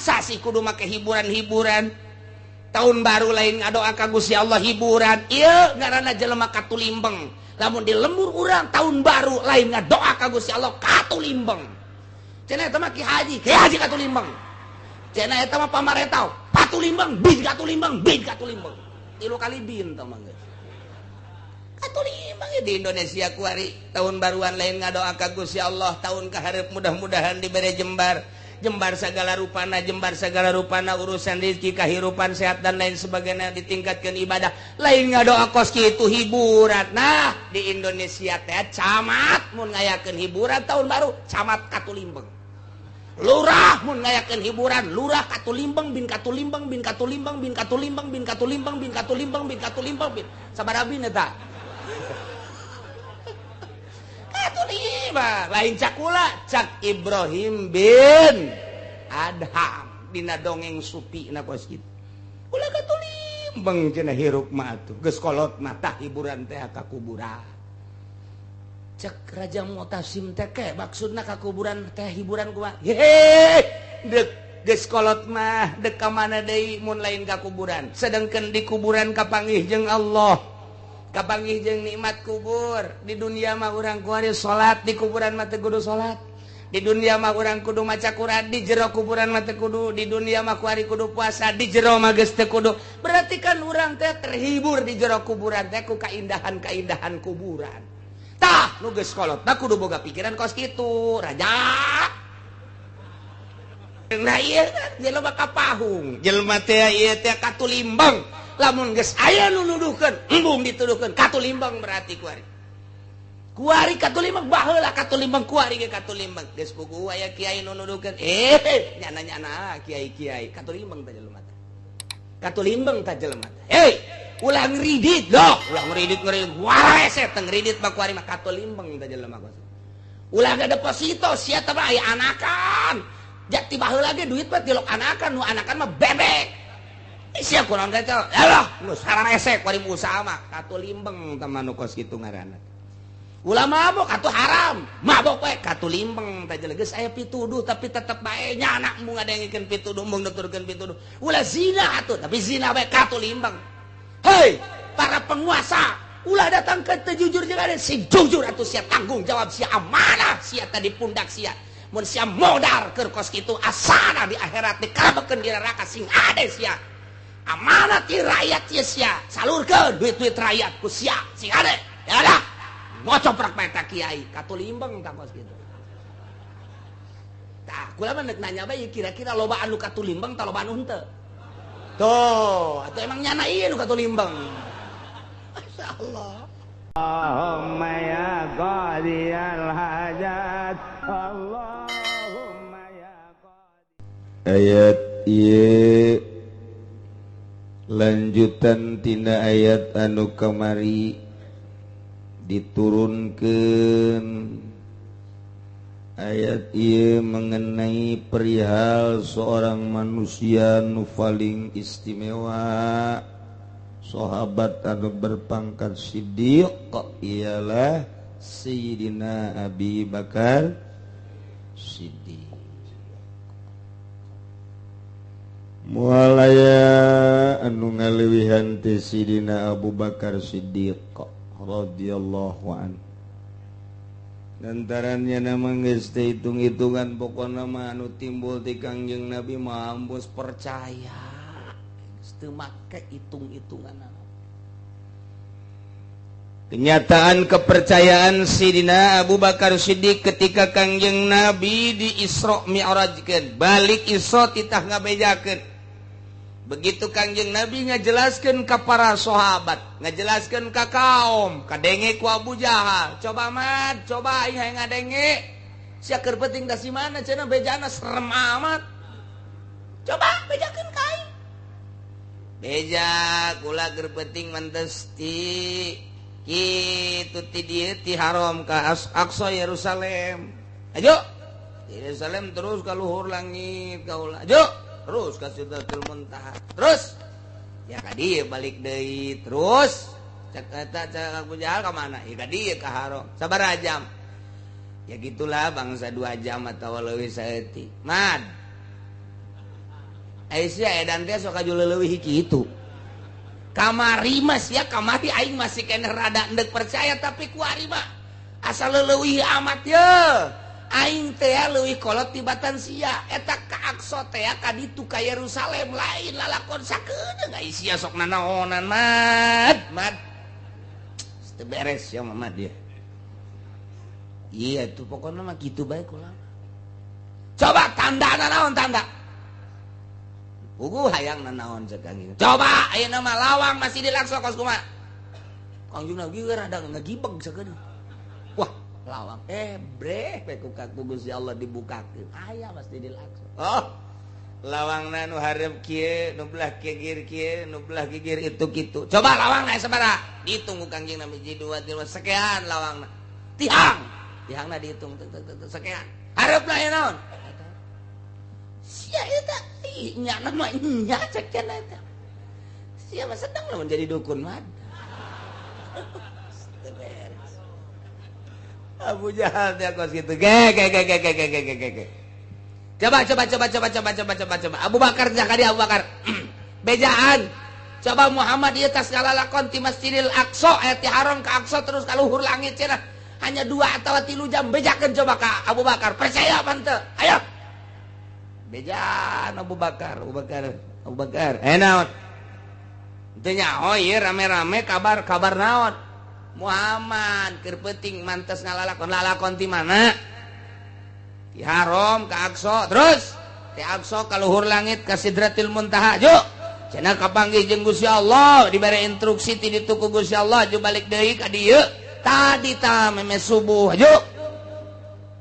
Masa sih kudu make hiburan-hiburan? Tahun baru lain ngadoa ka Gusti Allah hiburan. Ieu ngaranna jelema katulimbeng. Lamun di lembur urang tahun baru lain ngadoa ka Gusti Allah katulimbeng. Cenah eta mah ki haji katulimbeng. Cenah eta mah pamarentah patulimbeng, bin katulimbeng, bin katulimbeng. Tilu kali bin tah mah geus. Katulimbeng di Indonesia kuari tahun baruan lain ngadoa ka Gusti Allah tahun kaharep mudah-mudahan dibere jembar. Jembar segala rupana, jembar segala rupana urusan rezeki, kehidupan sehat dan lain sebagainya, ditingkatkan ibadah. Lain ngadoa kos kitu hiburan. Nah, di Indonesia teh camat mun ngayakeun hiburan tahun baru, camat katulimbeng. Lurah mun ngayakeun hiburan, lurah katulimbeng bin katulimbeng bin katulimbeng bin katulimbeng bin katulimbeng bin katulimbeng bin katulimbeng bin. Sabaraha bin eta? Katulimbeng. Lain cakula, cak Ibrahim bin Adham dina dongeng supi na kos kitu. Ulah katulimbeng cenah hirup mah atuh. Geus kolot mah tah hiburan teh ka kuburan. Cek Raja Mu'tasim teh ke maksudna ka kuburan teh hiburan kumaha? Hehe, dek geus kolot mah dek ka mana deui mun lain ka kuburan. Sedangkan di kuburan kapanggih jeung Allah. Kapanggih jeung nikmat kubur. Di dunia mah urang kuari salat, di kuburan mah teu kudu salat. Di dunia mah urang kudu maca Quran, di jero kuburan mah teu kudu. Di dunia mah kuari kudu puasa, di jero mah geus teu kudu. Berarti kan urang teh terhibur di jero kuburan teh ku kaindahan-kaindahan kuburan. Tah, nu geus kolot mah kudu boga pikiran kos kitu, raja. Nah ieu jelema kapahung, jelema teh ieu teh katulimbeng. Lamun geus aya nu nuduhkeun, embung dituduhkeun katulimbeng berarti kuari. Kuari katulimbeng baheula katulimbeng kuari ge katulimbeng. Geus puguh aya kiai nu nuduhkeun, nyana-nyana kiai-kiai katulimbeng teh jelema teh. Katulimbeng teh jelema teh. Hei, ulah ngridit loh, ulah ngridit ngridit. Warese teh ngridit mah kuari mah katulimbeng teh jelema kos. Ulah deposito sia teh mah aya anakan. Jati baheula ge duit mah tilok anakan, nu anakan mah bebek. Sia kurang teh. Alah, nu sararese kuari usaha mah katulimbeng teh mah nu kos kitu ngaranna. Ulah mabok atuh haram, mabok we katulimbeng teh geus aya pituduh tapi tetep bae nyana embung ngadengikeun pituduh, embung nuturkeun pituduh. Ulah zina atuh, tapi zina we katulimbeng. Hei, para penguasa, ulah datang ke teu jujur jeung ada sing jujur atuh sia tanggung jawab sia amanah sia tadi pundak sia. Mun sia modar keur kos kitu asana di akhirat dikabekeun di neraka sing ade sia. Amanah ti rakyat sia, salurkeun duit-duit rakyat ku sia sing ade. Ya dah. Ngocoprak bae ta kiai, katulimbeng ta kos kitu. Tah, kula mah nek nanya bae kira-kira loba anu katulimbeng ta loba anu henteu? Tuh, atau emang nyana ieu nu katulimbeng. Masya Allah. Allahumma ya qadiyal hajat, Allahumma ya qadi. Ayat ieu lanjutan tina ayat anu kamari diturunkeun. Ayat ieu mengenai perihal seorang manusia nu paling istimewa, sahabat anu berpangkat siddiq, ialah Sayyidina Abi Bakar Siddiq. Moal aya anu ngaleuwihan teh Sayyidina Abu Bakar Siddiq radhiyallahu anhu. Lantarannya nama geus teh hitung-hitungan pokona mah anu timbul ti Kangjeng Nabi mah ambus percaya. Geus teu make hitung-hitungan. Kenyataan kepercayaan Sidina Abu Bakar Siddiq ketika Kangjeng Nabi di Isra Mi'rajkeun, balik Isra titah ngabejakeun. Begitu Kangjeng Nabi ngajelaskeun ka para sahabat, ngajelaskeun ka kaum, kadenge ku Abu Jahal. Coba mat, coba aing hayang ngadenge. Sia keur penting da si mana cenah bejana serem amat. Coba bejakeun ka aing. Beja kula keur penting mentes ti kitu ti dieu ti haram ka Aqsa Yerusalem. Ayo. Yerusalem terus ka luhur langit kaula. Ayo. Terus ka Sidratul Muntaha. Terus ya ka dieu balik deui terus cek eta cek Abu Jahal ka mana? Ya ka dieu ka haram. Sabaraha jam? Ya gitulah bangsa 2 jam atau leuwih saeutik. Mad. Aisyah edan teh sok aju leuwih kitu. Kamari mah sia kamari aing masih keneh rada endek percaya tapi kuari mah asal leuwih amat ye. Aing teh leuwih kolot tibatan sia eta ka Aqsa teh ka ditu ka Yerusalem lain lalakon sakedeung ai sia sok nanaonan mad mad. Teu beres ya mah dia. Iya tuh pokoknya mah kitu bae kula. Coba tanda naon tanda. Puguh hayang nanaon cek Kangjeng. Coba ayeuna mah lawang masih dilaksa kos kumaha. Kangjeng Nabi rada ngagibeg sakedeung. Wah, lawang breh we ku Gusti Allah dibukakeun. Aya pasti dilaksa. Oh, lawangna nu hareup kieu, nu belah gigir kieu, nu belah gigir itu kitu. Coba lawangna sabaraha? Dihitung ku Kangjeng Nabi 2 3 sekian lawangna. Tihang. Tihangna dihitung sekian. Hareupna aya naon? Sia eta nya nama nya cek cenah eta. Sia mah sedang lamun jadi dukun mah. Abu Jahal teh kos kitu. Ge ge ge ge ge ge ge ge. Coba coba coba coba coba coba coba coba. Abu Bakar jakadi Abu Bakar. Bejaan. Coba Muhammad ieu tas ngalalakon ti Masjidil Aqsa aya ti Haram ka Aqsa terus ka luhur langit cenah. Hanya 2 atau 3 jam bejakeun coba ka Abu Bakar. Percaya apa henteu? Ayo. Bejaan Abu Bakar, Abu Bakar, Abu Bakar. Naon? Teu nyaho ieu rame-rame kabar-kabar naon? Muhammad keur peuting mantes ngalalakon, lalakon ti mana? Ti Haram ka Aqsa, terus ti Aqsa ka luhur langit ka Sidratil Muntaha. Juk. Cenah kapanggih jeung Gusti Allah, dibere instruksi ti ditu ku Gusti Allah, ju balik deui ka dieu. Tadi ta meme subuh, juk.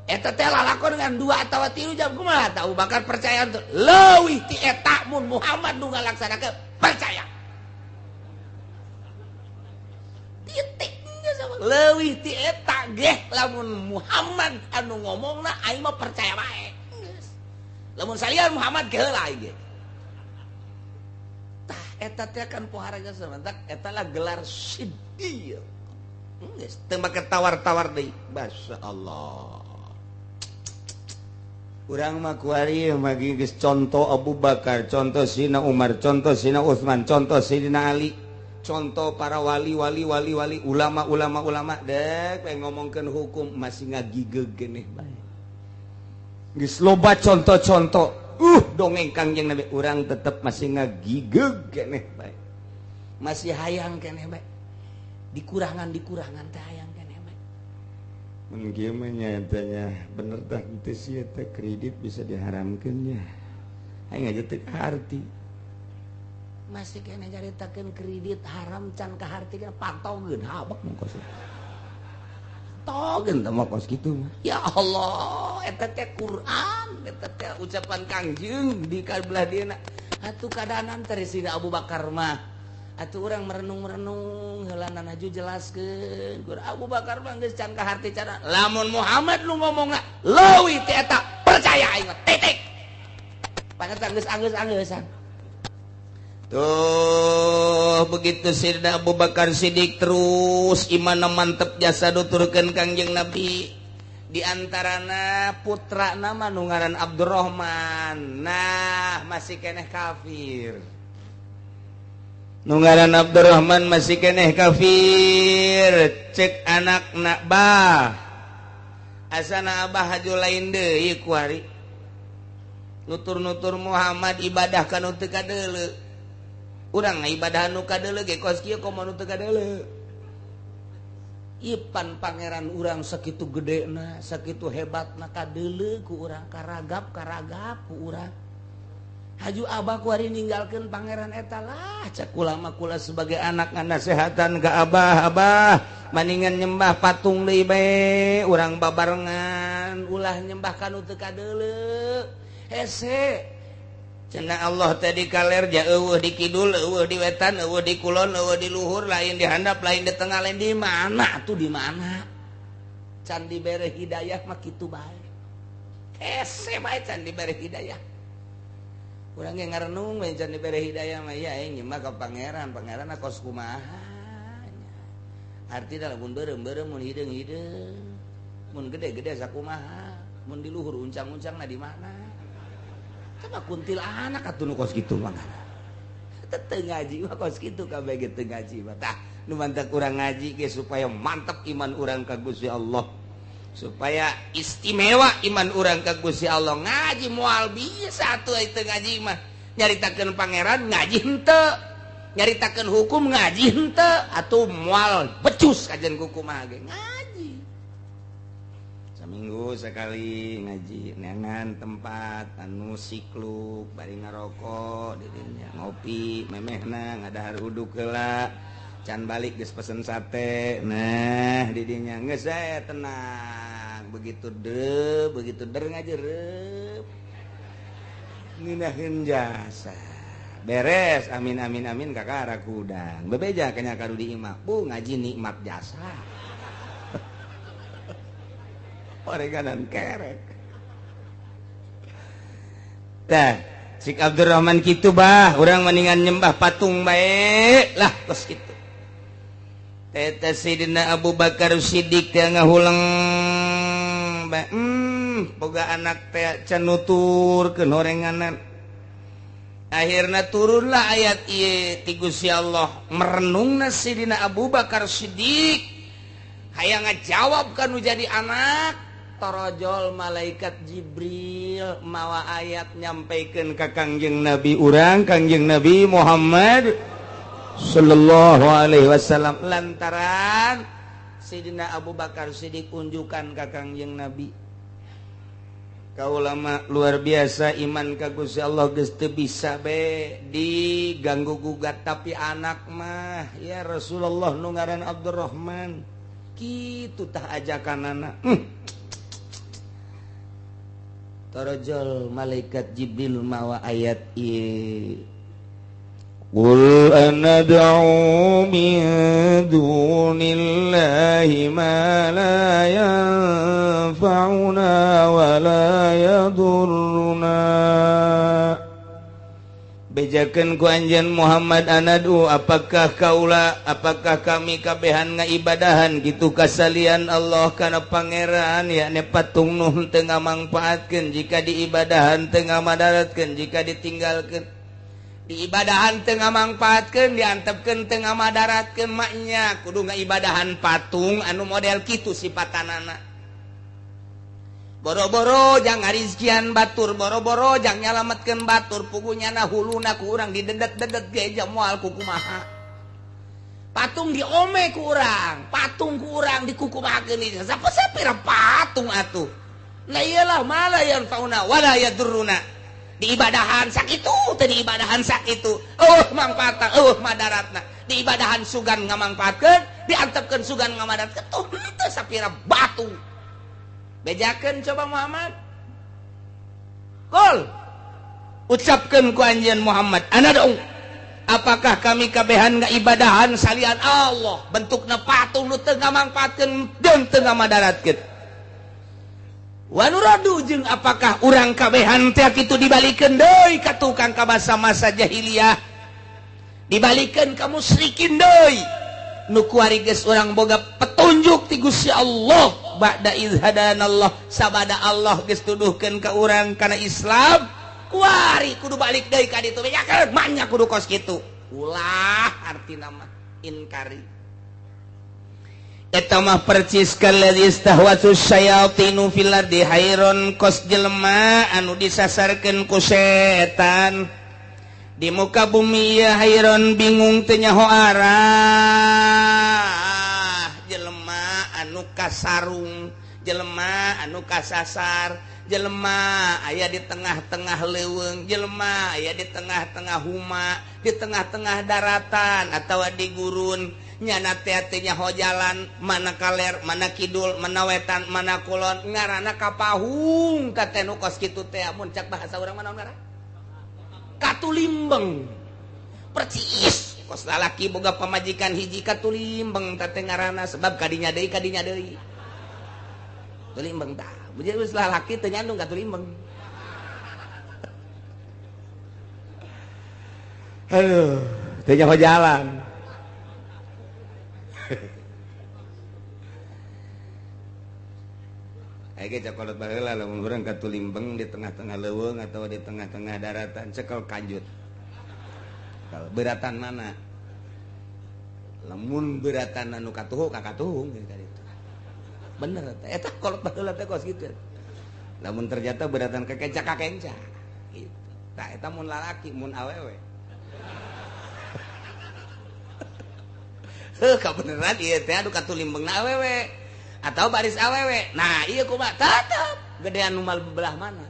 Eta teh lalakon dengan 2 atau 3 jam kumaha tah Abu Bakar percaya teu? Leuwih ti eta mun Muhammad nu ngalaksanakeun percaya. Titiknya sama leuwih ti eta geh lamun Muhammad anu ngomongna aing mah percaya bae. Geus. Lamun salian Muhammad ge heula aing ge. Tah eta teh kan pohara geus mantak eta lah gelar siddiq. Geus teu make tawar-tawar deui. Masyaallah. Urang mah kuari mah geus contoh Abu Bakar, contoh Sina Umar, contoh Sina Utsman, contoh Sidina Ali, contoh para wali wali wali wali, ulama ulama ulama dek we ngomongkeun hukum masih ngagigeg geneh bae. Geus loba contoh-contoh. Dongeng Kangjeng Nabi urang tetep masih ngagigeg geneh bae. Masih hayang keneh bae. Dikurangan-dikurangan teh hayang keneh bae. Mun kieu mah nyatanya bener tah teu sia teh kredit bisa diharamkeun nya. Aing aja teu kaharti. Masih kena nyaritakeun kredit haram can kaharti kana patogeun habek mah kos. Patogeun teh mah kos kitu mah. Ya Allah, eta teh Quran, eta teh ucapan Kangjeng di kabelah dieuna. Atuh kadanan teh Sina Abu Bakar mah. Atuh urang merenung-merenung heulanan aju jelaskeun. Abu Bakar mah geus can kaharti cara. Lamun Muhammad nu ngomongna leuwih ti eta percaya aing mah titik. Pangetan geus anggeus-anggeusan. Tuh begitu Sayyidina Abu Bakar Siddiq terus imanna mantep jasa nuturkeun Kangjeng Nabi. Di antarana putra nama nu ngaran Abdurrahman. Nah, masih keneh kafir. Nu ngaran Abdurrahman masih keneh kafir. Cek anakna bah. Asana abah haju lain deui kuari. Nutur-nutur Muhammad ibadah ka nu teu kadeuleu. Urang ibadah nu kadeuleu ge kos kieu komo nu teu kadeuleu. Ipan pangeran urang sakitu gedena, sakitu hebatna kadeuleu ku urang karagap-karagap ku urang. Haju abah kuari ninggalkeun pangeran eta lah cek kula mah kula sebagai anak nganasehatan ka abah, abah maningan nyembah patung deui bae urang babarengan ulah nyembah ka nu teu kadeuleu. Hese cenah Allah tadi kaler ja eueuh di kidul, eueuh di wetan, eueuh di kulon, eueuh di luhur, lain di handap, lain di tengah, lain di mana tuh di mana. Can dibere hidayah mah kitu bae. Hese bae can dibere hidayah. Urang ge ngarenung we can dibere hidayah mah ya aing nyembah ka pangeran, pangeran kos kumaha nya. Artina lamun beureum-beureum mun hideung-hideung, mun gede-gede sakumaha, mun di luhur uncang-uncangna di mana. Eta mah kuntilanak atuh nu kos kitu mah. Teu ngaji mah kos kitu kabeh ge teu ngaji mah. Tah nu mantak urang ngaji ge supaya mantep iman urang ka Gusti Allah. Supaya istimewa iman urang ka Gusti Allah. Ngaji moal bisa atuh teu ngaji mah. Nyaritakeun pangeran ngaji henteu. Nyaritakeun hukum ngaji henteu atuh moal becus kajian kumaha ge. Ngaji. Saminggu sekali ngaji neangan tempat anu sikluk bari ngarokok didinya ngopi memehna ngadahar uduk heula can balik geus pesen sate. Nah didinya geus saya tenang begitu der ngajerep ngeunaheun jasa beres amin amin amin kakara kudang bebeja kanya ka di imah bu ngaji nikmat jasa oreganan kerek. Tah Sik Abdurrahman kitu bah urang mendingan nyembah patung bae lah kos kitu. Eta Sidina Abu Bakar Siddiq teh ngahuleng bae boga anak teh can nuturkeun horenganan. Akhirna turunlah ayat ieu ti Gusti Allah merenungna Sidina Abu Bakar Siddiq hayang ngajawab kanu jadi anak. Torojol malaikat Jibril mawa ayat nyampaikan ke Kangjeng Nabi urang Kangjeng Nabi Muhammad sallallahu alaihi wasallam lantaran Sidina Abu Bakar Siddiq unjukan ka Kangjeng Nabi. Kaulama luar biasa iman ka Gusti Allah geus teu bisa be diganggu gugat tapi anak mah ya Rasulullah nu ngaran Abdurrahman kitu tah ajakanana. Torojol malaikat Jibril mawa ayat ieu. Qul anad'u min dunillahi ma la yanfa'una wa la yadurruna. Bejakeun ku anjeun Muhammad anadu apakah kaula apakah kami kabehan ngaibadahan kitu kasalian Allah kana pangeran yakni patung nu teu ngamangpaatkeun jika diibadahan teu ngamadaratkeun jika ditinggalkeun diibadahan teu ngamangpaatkeun diantepkeun teu ngamadaratkeun maknya kudu ngaibadahan patung anu model kitu sipatanana. Boro-boro jang ngarizkian batur, boro-boro jang nyalametkeun batur, pugunya na huluna ku urang didedet-dedet ge moal ku kumaha. Patung diome ku urang, patung ku urang dikukumahakeun ieu. Sapira patung atuh. Nah iyalah mala yanfauna wala yadurruna. Diibadahan sakitu teh diibadahan sakitu. Eueuh mangpaatna, eueuh madaratna. Diibadahan sugan ngamangpaatkeun, diantepkeun sugan ngamadaratkeun tuh teu sapira batu. Bejakeun coba Muhammad. Qul ucapkeun ku anjeun Muhammad, anad'u apakah kami kabehan ngaibadahan salian Allah bentukna patung nu teu ngamangpaatkeun jeung teu ngamadaratkeun. Wa nuradu jeung apakah urang kabehan teh kitu dibalikeun deui ka tukang ka masa-masa jahiliyah, dibalikeun ka musyrikin deui nu kuari geus urang boga petunjuk ti Gusti Allah ba'da iz hadanallah sabada Allah geus tuduhkeun ka urang kana Islam kuari kudu balik deui ka ditu bejakeun manya kudu kos kitu ulah artina mah inkari eta mah percis kalladzi istahwatu syayatinu fil ardi hayron kos jelema anu disasarkeun ku setan di muka bumi ya hayron bingung teu nyaho arah jelema anu kasarung jelema anu kasasar jelema aya di tengah-tengah leuweung jelema aya di tengah-tengah huma di tengah-tengah daratan atawa di gurun nyana teh teu nyaho jalan mana kaler mana kidul mana wetan mana kulon ngaranna kapahung ka teh nu kos kitu teh mun cak bahasa urang mah naon ngaranna katulimbeng percis kos lalaki boga pamajikan hiji katulimbeng teh ngaranna sebab kadinya deui tulimbeng tah geus lalaki teu nyandung katulimbeng. Aduh teu nyaho jalan. Aya ge cakolot baheula lamun urang katulimbeng di tengah-tengah leuweung atawa di tengah-tengah daratan cekel kanjut. Kalau beratan mana? Lamun beratan anu katuhu ka katuhung ka ditu. Bener eta. Eta kolot baheula teh kos kitu. Lamun ternyata beratan ka kenca ka kenca. Gitu. Tah eta mun lalaki mun awewe. Heuh kabeneran ieu teh anu katulimbengna awewe. Atau baris awewe. Nah, iya kumaha tetep gedean nu belah mana.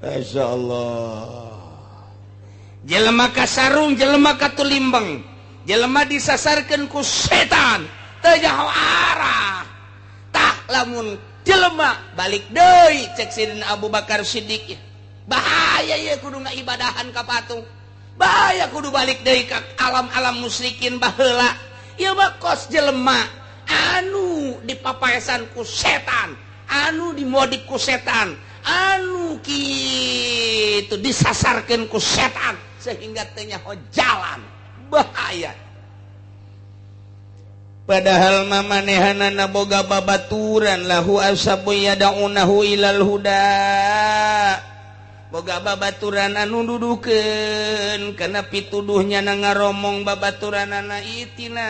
Masya Allah. Jelema kasarung, jelema katulimbeng, jelema disasarkeun ku setan, teu nyaho arah. Tah lamun jelema balik deui cek Sidina Abu Bakar Siddiq. Bahaya ieu kudu ngaibadahan ka patung. Bahaya kudu balik deui ka alam-alam musyrikin baheula. Ieu mah kos jelema anu dipapaesan ku setan, anu dimodik ku setan, anu kitu disasarkeun ku setan sehingga teu nyaho jalan. Bahaya. Padahal mamanehanana boga babaturan lahu asabu yad'unahu ilal huda. Boga babaturan anu dudukeun kana pituduhnya na ngaromong babaturanana itina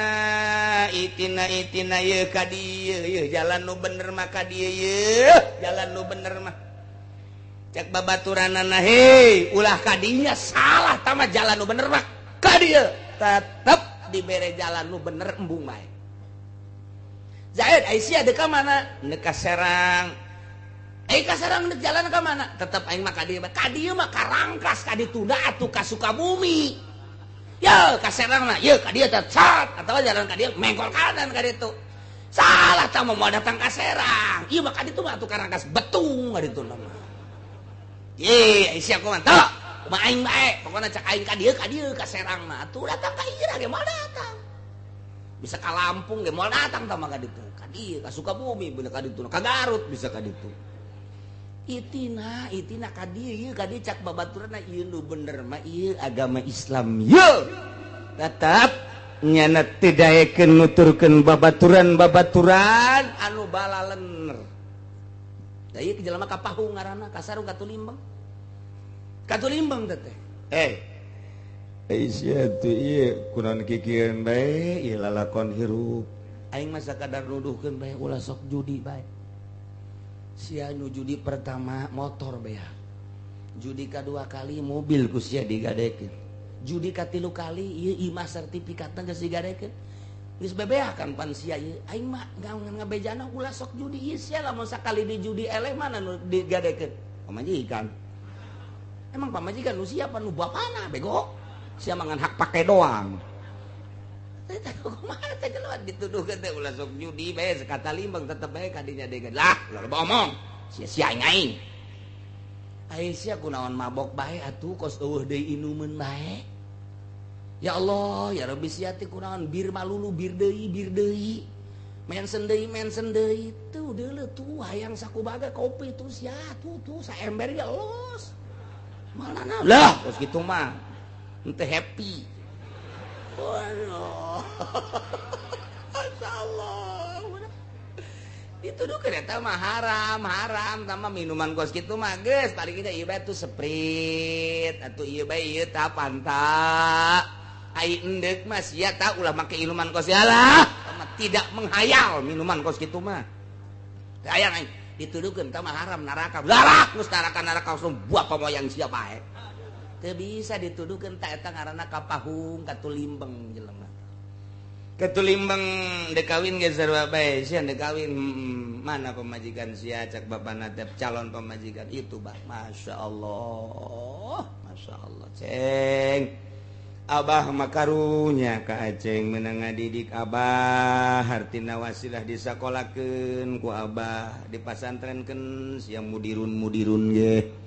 itina itina yeuh ka dieu yeuh jalan nu bener mah ka dieu yeuh jalan nu bener mah cek babaturanana hei ulah ka dinya salah tama jalan nu bener mah ka dieu tetep dibere jalan nu bener embung bae. Zaid Aisyah deuk ka mana? Deuk ka Serang. Ka Serang deuk jalan ka mana? Tetep aing mah ka dieu. Ka dieu mah ka Rangkas, ka ditunda atuh ka Sukabumi. Ye ka Serang mah, ye ka dieu teh cat atawa jalan ka dieu mengkol kanan ka ditu. Salah tah mau datang ka Serang. Ieu mah ka ditu mah atuh ka Rangkas betung ka ditu mah. Ye Aisyah kumaha? Tah, kumaha aing bae. Pokona cak aing ka dieu ka Serang mah atuh datang ka ieu ge moal datang. Bisa ka Lampung ge moal datang tah mah ka ditu. Ka dieu ka Sukabumi bener ka ditu, ka Garut bisa ka ditu. Itina itina ka dieu ieu ka dieu cak babaturanna ieu nu bener mah ieu agama Islam ieu. Tetep nyana teu daekeun nuturkeun babaturan-babaturan anu balalener. Da ieu jelema ka pahung ngaranna kasarung katulimbeng. Katulimbeng teh. Aisyah tuh ieu kunaon kikieun bae ieu lalakon hirup. Aing mah sakadar nuduhkeun bae ulah sok judi bae. Sia nu judi pertama motor bea. Judi kadua kali mobil ku sia digadekeun. Judi katilu kali ieu imah sertifikatna geus digadekeun. Geus bebeakan pan sia ieu. Aing mah ngabejana ulah sok judi ieu sia lamun sakali di judi eleh mana nu digadekeun? Pamajikan. Emang pamajikan nu siapa nu bapana bego? Sia mangan hak pake doang. Kumaha teh jelema dituduhkeun teh ulah sok judi bae sakata limbang tetep bae kadinya degan. Lah, loba omong. Sia-sia aing aing. Ai sia kunaon mabok bae atuh kos eueuh deui inumeun bae. Ya Allah, ya Rabbi sia teh kunaon bir malulu bir deui bir deui. Mensen deui tuh deuleu tuh hayang sakubaga kopi tuh sia tuh tuh saember ge los. Malana lah kos kitu mah. Henteu happy. Waduh, Masya Allah. Dituduh kereta mah haram, haram sama minuman kos kitu mah geus paling kita ieu bae tuh Sprite atuh ieu bae ieu tah Fanta. Ai endek mah sia tah ulah make minuman kos lah. Tidak menghayal minuman kos kitu mah. Teu aya aing dituduhkeun tah mah haram neraka. Lah geus neraka-neraka langsung buah pamoyang sia bae. Teu bisa dituduhkeun ta eta ngaranna kapahung katulimbeng jelema. Katulimbeng dek kawin ge sarua bae sia dek kawin mana pemajikan sia cak bapana teh calon pemajikan itu bah masyaallah masyaallah ceng abah makarunya ka Aceng meunang ngadidik abah hartina wasilah disakolakeun ku abah dipasantrenkeun sia mudirun-mudirun ge.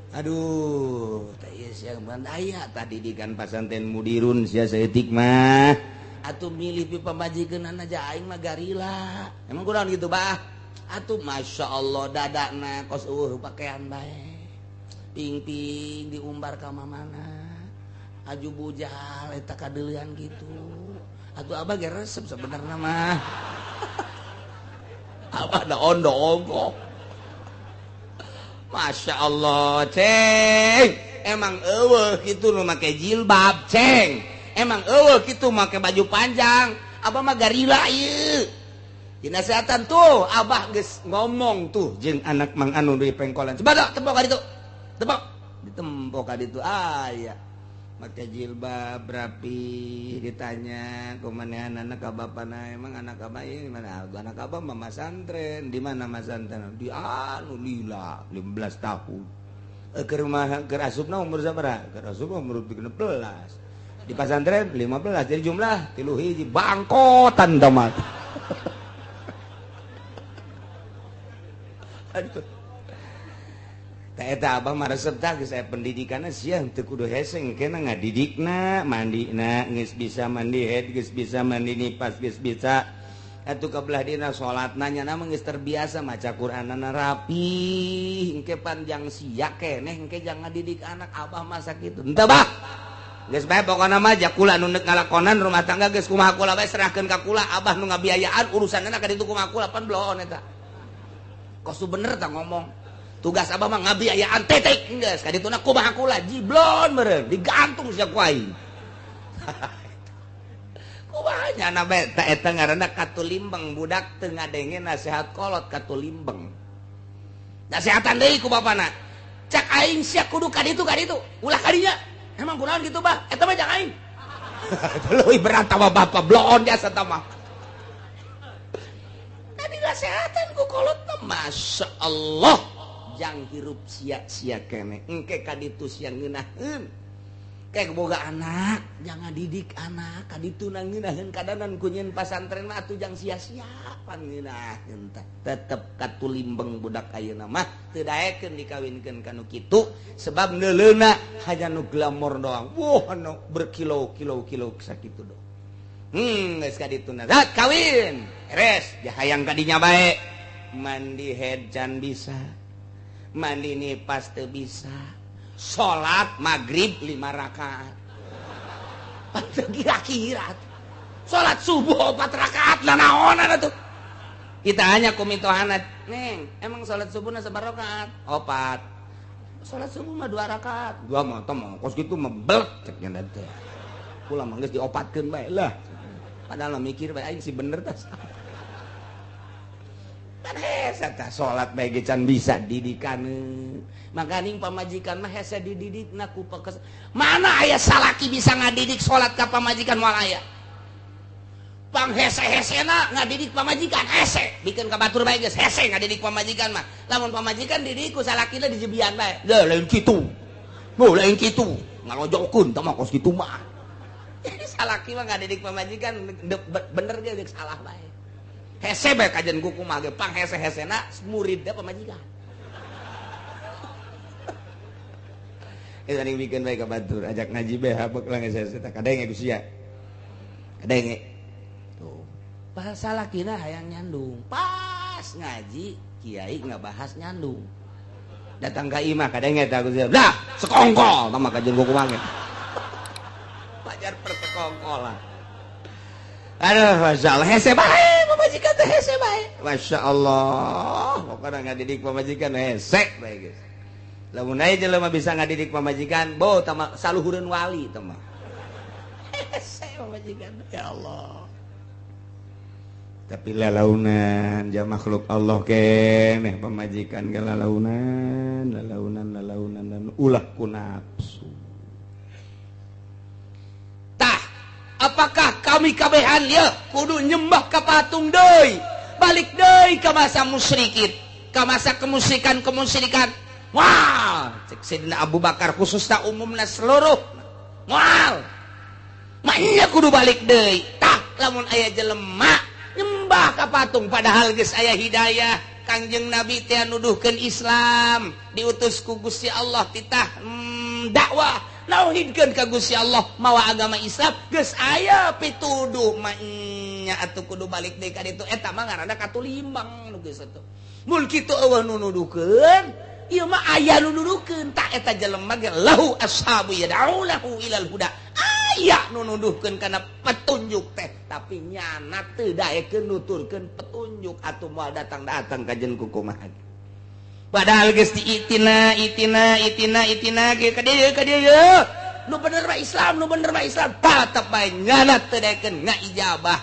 Aduh, teh ieu sia aya tadi dikan pasanten mudirun sia saeutik mah. Atuh milih pi pamajikeunana aja aing mah garila. Emang kunaon kitu bah? Atuh masyaallah dadana kos eueuh pakaian bae. Ping-ping diumbar ka mamana. Aju bujal eta kadeulean kitu. Atuh abah ge resep sebenarna mah. Abah da ondo ongkoh. Masya Allah ceng, emang eueuh kitu nu make jilbab ceng, emang eueuh kitu make baju panjang, abah mah garila ieu. Dinasehatan tuh abah geus ngomong tuh jeung anak Mang Anu di pengkolan. Coba tepok ka ditu. Tepok. Ditempok ka ditu aya. Make jilbab rapi ditanya kumanehan anak ka bapana, emang anak abah ini mana? Anak abah mah masantren. Di mana masantren? Di anu lila 15 tahun. Keur mah keur asupna umur sabaraha? Keur asup umur 13. Di pasantren 15. Jadi jumlah 3 hiji bangkotan tamat. Aduh. Eta abah mah resep tah geus aya pendidikanna sia teu kudu hese engkena ngadidikna, mandina geus bisa mandi head, geus bisa mandi nipas, geus bisa atuh ka belah dina salatna nya mah geus terbiasa maca Qur'anana rapi, engke panjang sia keneh engke jangan ngadidik anak abah mah sakitu. Henteu bah. Geus bae pokona mah jakula nu neuk ngalakonan rumah tangga geus kumaha kula bae serahkeun ka kula, abah nu ngabiayaan urusanna ka ditu kumaha kula pan bloon eta. Kos bener tah ngomong. Tugas abah mah ngabiayaan titik geus ka dituna kumaha kula jiblon meureun digantung sia ku aing. Kumaha nya na bae ta eta ngaranna katulimbeng budak teu ngadenge nasihat kolot katulimbeng. Nasihatan deui ku bapana. Cak aing sia kudu ka ditu ulah ka dinya. Emang kunaon kitu bah? Eta mah cak aing. Leuwih berat mah bapa bloon jasa ta mah. Tadi nasihatan ku kolot mah Masya Allah. Jang hirup sia-sia kene engke ka ditu sia ngeunaheun kayak boga anak jangan didik anak ka ditu na ngeunaheun kadanan ku nyeun pasantren mah atuh jang sia-sia pan ngeunaheun teh tetep katulimbeng budak ayeuna mah teu daekeun dikawinkeun ka nu kitu sebab neuleuna hanya nu glamor doang wah anu berkilo-kilo-kilo sakitu doang. Geus ka dituna zat kawin beres jahayang ka dinya bae mandi head can bisa mandi nipas teu bisa, salat maghrib 5 rakaat. Teu kira-kira. Salat subuh 4 rakaat lah naonan atuh. Kita hanya ku mitohana, "Neng, emang salat subuhna sabaraha rakaat?" 4. Salat subuh mah 2 rakaat. Dua mah teh mah kos kitu mah belek cek nya teh. Kula mah geus diopatkeun bae lah. Padahal mah mikir bae aing si bener tah. Hese tah salat bae ge can bisa didikane. Makaning pamajikan mah hese dididikna ku pekes. Mana aya salaki bisa ngadidik salat ka pamajikan moal aya. Pang hese-hesena ngadidik pamajikan hese, bikin ka batur bae geus hese ngadidik pamajikan mah. Lamun pamajikan didik ku salakina dijebian bae. Leuh lain kitu. Moh lain kitu. Ngalojokeun tah mah kos kitu mah. Jadi salaki mah ngadidik pamajikan bener ge geus salah bae. Hese bae kajian kuku mah ge pang hese-hesena muridna pamajikan. Eta ning bikin bae ka batur ajak ngaji bae habek lah geus hese tah kadenge ku sia. Kadenge. Tuh. Bahasa salakina hayang nyandung. Pas ngaji kiai ngabahas nyandung. Datang ka imah kadenge tah ku sia. Lah, sekongkol tah mah kajian kuku mah ge. Pajar persekongkolan. Aduh, Masya Allah, hese bae, pamajikan teh hese bae. Masya Allah, pokoknya ngadidik pamajikan hese bae geus. Lamun aya jelema bisa ngadidik pamajikan, bo tama saluhureun wali teh mah. Hese pamajikan, ya Allah. Tapi lalaunan ja makhluk Allah keneh pamajikan ge lalaunan, lalaunan, lalaunan dan ulah ku nafsu. Tah, apakah kami kabehan ya kudu nyembah ka patung deui, balik deui ka masa musyrikin, ka masa kemusyrikan-kemusyrikan. Wah, cek Sayyidina Abu Bakar khususna umumna seluruh. Moal. Maknya kudu balik deui. Tah, lamun aya jelema nyembah ka patung padahal geus aya hidayah, Kangjeng Nabi teh nuduhkeun Islam, diutus ku Gusti Allah titah dakwah nauhidkeun ka Gusti Allah mawa agama Islam geus aya pituduh nya atuh kudu balik deui ka ditu eta mah ngaranna katulimbang nu geus atuh. Mun kitu eueuh nu nuduhkeun ieu mah aya nu nuduhkeun tah eta jelema ge lahu ashabu yad'ulahu ilal huda. Aya nu nuduhkeun kana petunjuk teh Tapi nyana teu daekeun nuturkeun petunjuk atuh moal datang-datang kajen ku kumaha. Padahal geus diitina itina itina itina ge ka dieu ka dieu. Nu bener mah Islam, nu bener mah Islam. Tetep bae nyana teu daekeun ngaijabah.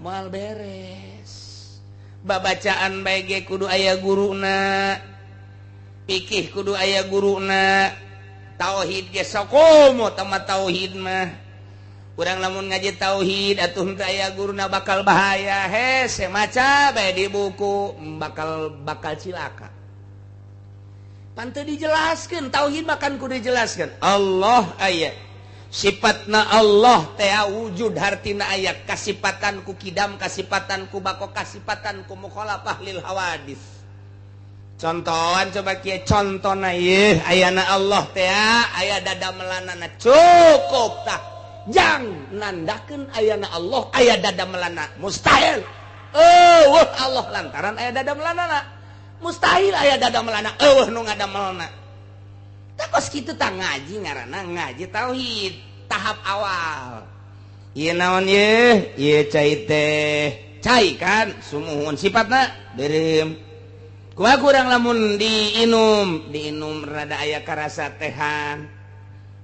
Moal beres. Babacaan bae ge kudu aya guruna. Pikih kudu aya guruna. Tauhid ge sakomo tama tauhid mah. Urang lamun ngaji tauhid atuh henteu aya guruna bakal bahaya. Hese maca bae di buku bakal cilaka. Pan teu dijelaskeun tauhid mah kan kudu dijelaskeun. Allah aya. Sifatna Allah teh wujud hartina aya kasipatan ku kidam, kasipatan ku bako, kasipatan ku mukhalafah lil hawadis. Contohan coba kieu contona ieu ayana Allah teh aya dadamelanana cukup tah. Jang nandakeun ayana Allah aya dadamelanana mustahil. Eueuh Allah lantaran aya dadamelanana mustahil aya dadamelanana eueuh nu ngadamelna. Tah kos kitu tah ngaji ngaranna ngaji tauhid tahap awal. Ieu naon ieu? Ieu cai teh. Cai kan sumuhun sifatna beureum. Kumaha kurang lamun diinum, diinum rada aya karasa tehan.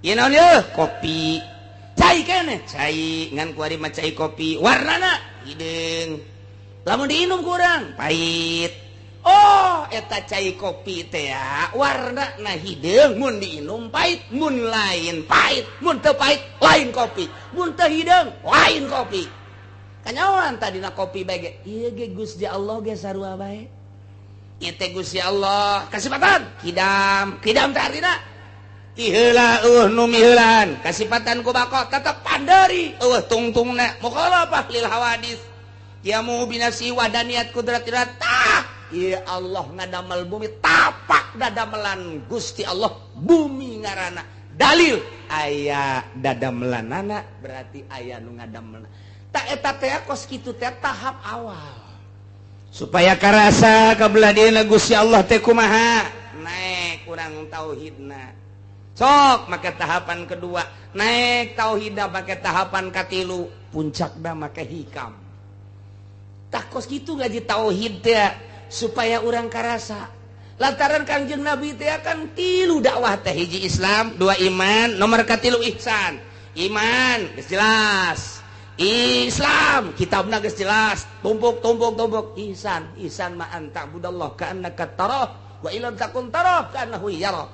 Ieu naon ieu? Kopi. Cai keneh, cai ngan kuari mah cai kopi, warnana hideung. Lamun diinum kurang pahit. Oh, eta cai kopi teh warnana hideung mun diinum pahit, mun lain pahit, mun teu pahit lain kopi, mun teu hideung lain kopi. Kanyawan tadina kopi bae ge, ieu ge Gusti Allah ge sarua bae. Ieu teh Gusti Allah kasipatan kidam, kidam teh artina ti heula eueuh nu miheulaan, kasipatan ku bako tetep panderi eueuh tungtungna mukhalafah lil hawadis. Yamu binafsi wadaniyat kudratirah tah. Ya Allah ngadamel bumi tapak dadamelan Gusti Allah bumi ngaranna dalil aya dadamelanana berarti aya nu ngadamelna. Tak eta teh kos kitu teh tahap awal supaya karasa kabelah dieuna Gusti Allah teh kumaha naek kurang tauhidna. Sok make tahapan kedua naek tauhidna make tahapan katilu puncakna make hikam. Tah kos kitu ngaji tauhid teh supaya urang karasa lantaran Kangjeng Nabi teh kan tilu dakwah teh hiji Islam, dua iman, nomor katilu ihsan. Iman geus jelas, Islam kitabna geus jelas, tumpuk tumpuk tumpuk. Ihsan, ihsan ma anta budallah ka'annaka tarah wa illam takun tarah ka'annahu yara.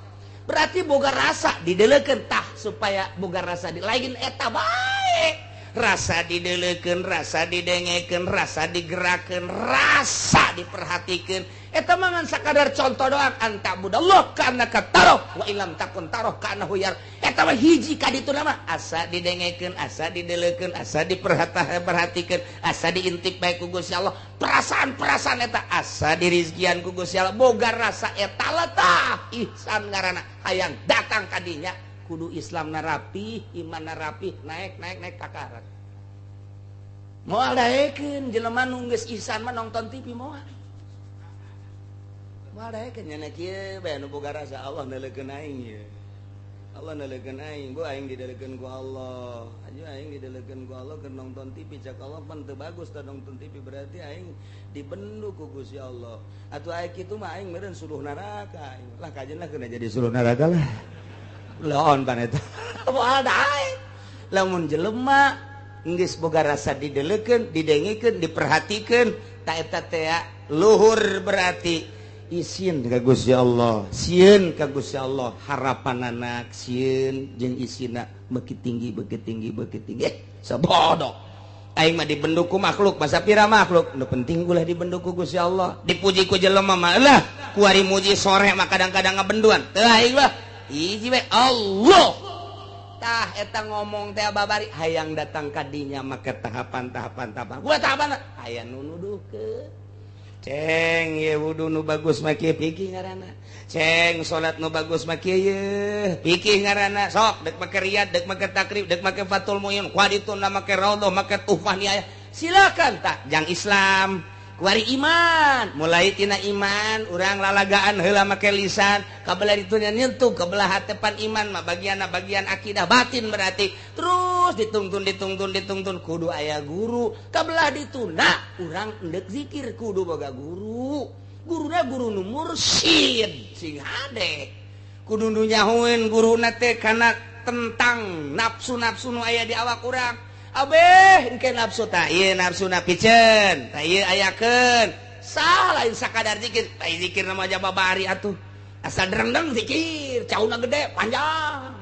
Berarti boga rasa didelekeun tah supaya boga rasa di lain eta bae. Rasa didelekeun, rasa didengekeun, rasa digerakeun, rasa diperhatikeun. Eta mah ngan sakadar contoh doang anta budallah ka'annaka tarah wa illam takun tarah ka'annahu yara. Eta mah hiji ka ditu mah asa didengekeun, asa didelekeun, asa diperhatikeun, asa diintip bae ku Gusti Allah. Perasaan-perasaan eta asa dirizkian ku Gusti Allah. Boga rasa eta tah ihsan ngaranna. Hayang datang ka dinya kudu Islam narapi, iman narapi, naik naik naik kakarat. Moal daekeun jelema nu geus ihsan mah nonton TV moal. Moal daekeun nya kieu bae nu boga rasa Allah neuleukeun aing ieu. Allah neuleukeun aing, bu aing didelekeun ku Allah. Aju aing didelekeun ku Allah keur nonton TV cak Allah pan teu bagus tah nonton TV berarti aing dibendu ku Gusti Allah. Atuh aing kitu mah aing meureun suluh neraka aing. Lah kajen lah kena jadi suluh neraka lah. Laon pan eta. Moal daek. Lamun jelema geus boga rasa didelekeun, didengekeun, diperhatikeun, ta eta teh luhur berarti isin ka Gusti Allah, sieun ka Gusti Allah, harapanana sieun jeung isina beuki tinggi, beuki tinggi, beuki tinggi. Sabodoh. Aing mah dibendu ku makhluk, masa pira makhluk? Nu penting ulah dibendu ku Gusti Allah. Dipuji ku jelema mah lah, kuari muji sore mah kadang-kadang ngabenduan. Teu aing mah hiji we Allah. Tah eta ngomong teh babari hayang datang ka dinya make tahapan-tahapan tahapan. Gua tahapan aya nu nuduhkeun. Ceng ye wudu nu bagus mah kieu pikih ngaranna. Ceng salat nu bagus mah kieu ye pikih ngaranna. Sok dek make riyad, dek make takrib, dek make fatul muin, kuadituna make raudhah, make tuhfah niaya. Silakan tak jang Islam. Kuari iman, mulai tina iman, urang lalagaan heula make lisan, kabelah ditunya nyentuh, kabelah hatepan iman mah bagian bagian akidah batin berarti. Terus Terus ditungtun ditungtun ditungtun kudu aya guru. Kabelah dituna urang endek zikir kudu boga guru. Guruna guru nu mursyid sing hade. Kudu nu nyahoeun guruna teh kana tentang nafsu-nafsu nu aya di awak urang. Abeh engke nafsu tah ieu nafsuna piceun, tah ieu ayakeun. Sah lain sakadar zikir, tah zikir na mah babari atuh. Asal derendeng zikir, cauna gede panjang.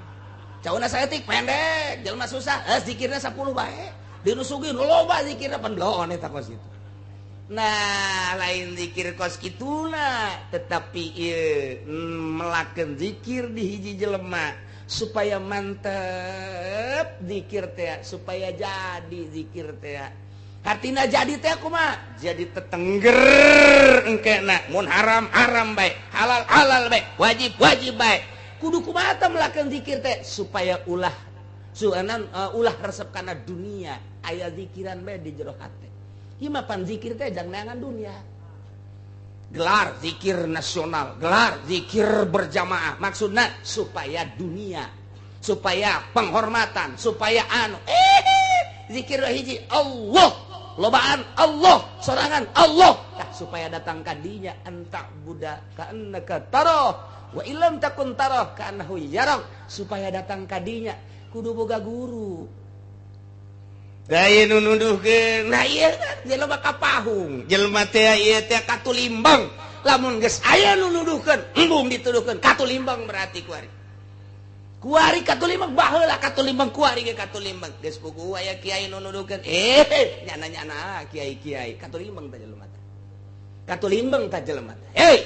Cauna saeutik pendek, jelema susah, zikirna 10 bae. Dinu sugih nu loba zikirna pan bloon eta kos kitu. Nah, lain zikir kos kituna, tetapi ieu melakeun zikir di hiji jelema supaya mantep zikir teh, supaya jadi zikir teh. Hartina jadi teh kumaha? Jadi tetengger engkena mun haram haram bae, halal halal bae, wajib wajib bae. Kudu kumaha teh melakeun zikir teh supaya ulah suanan ulah resep kana dunia, aya zikiran bae di jero hate. Ieu mah pan zikir teh jang neangan dunia. Gelar zikir nasional, gelar zikir berjamaah, maksudna supaya dunia, supaya penghormatan, supaya anu zikir hiji Allah, lobaan Allah, sorangan Allah. Tah supaya datang ka dinya entak budak ka annaka tarah wa illam takun tarah ka annahu yarak, supaya datang ka dinya kudu boga guru. Lain nu nuduhkeun, nah ieu jelema kapahung, jelema teh ieu teh katulimbang. Lamun geus aya nu nuduhkeun, embung dituduhkeun katulimbang berarti kuari. Kuari katulimbang baheula katulimbang kuari ge katulimbang. Geus puguh aya kiai nu nuduhkeun, nyana-nyana kiai-kiai katulimbang teh jelema teh. Katulimbang teh jelema teh. Hei,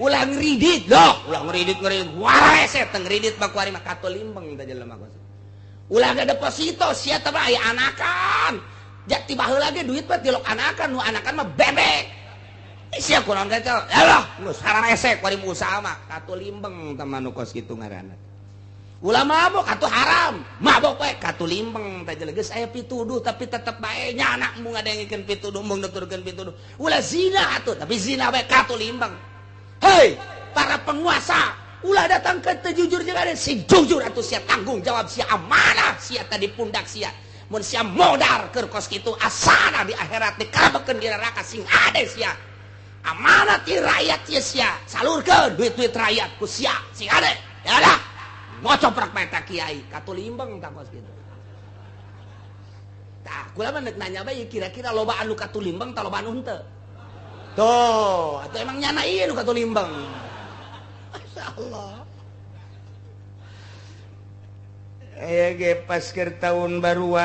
ulah ngridit loh, ulah ngridit-ngridit wae teh ngridit mah kuari mah katulimbang teh jelema kos. Ulah ga deposito sia teh mah aya anakan. Jati baheula ge duit mah tilok anakan, nu anakan mah bebek. Sia kurang teh. Alah, geus hararese kuari usaha mah katulimbang teh mah nu kos kitu ngaranna. Ulah mabok atuh haram, mabok bae katulimbang teh geus aya pituduh tapi tetep bae nyana embung ngadengikeun pituduh, embung nuturkeun pituduh. Ulah zina atuh, tapi zina bae katulimbang. Hei, para penguasa, ulah datang ke teu jujur jeung ada sing jujur atuh sia tanggung jawab sia amanah sia tadi pundak sia. Mun sia modar keur kos kitu asana di akhirat dikabekeun di neraka sing ade sia. Amanah ti rakyat sia sia, salurkeun duit-duit rakyat ku sia sing ade. Ya lah. Ngocoprak mata kiai katulimbang tak kos kitu. Tah, kula mah nanya bae kira-kira loba anu katulimbang ta loba anu henteu. Tuh, atuh emang nyana ieu nu katulimbang. Masya Allah. Aya ge pas keur taun baruan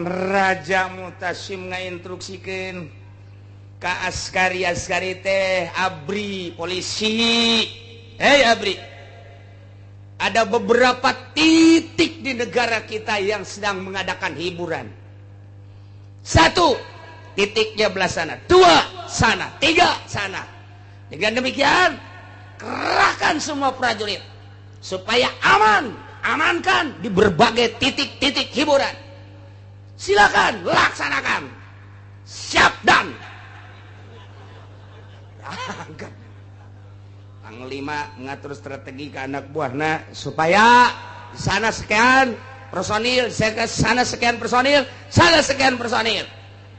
Raja Mutasim ngainstruksikeun ka askari-askari teh ABRI polisi. Hei ABRI, ada beberapa titik di negara kita yang sedang mengadakan hiburan. Satu, titiknya belah sana. Dua, sana. Tiga, sana. Dengan demikian, kerahkan semua prajurit supaya aman, amankan di berbagai titik-titik hiburan. Silakan laksanakan. Siap dan. Berangkat. Panglima ngatur strategi ke anak buahna supaya di sana sekian personil, sana sekian personil, sana sekian personil.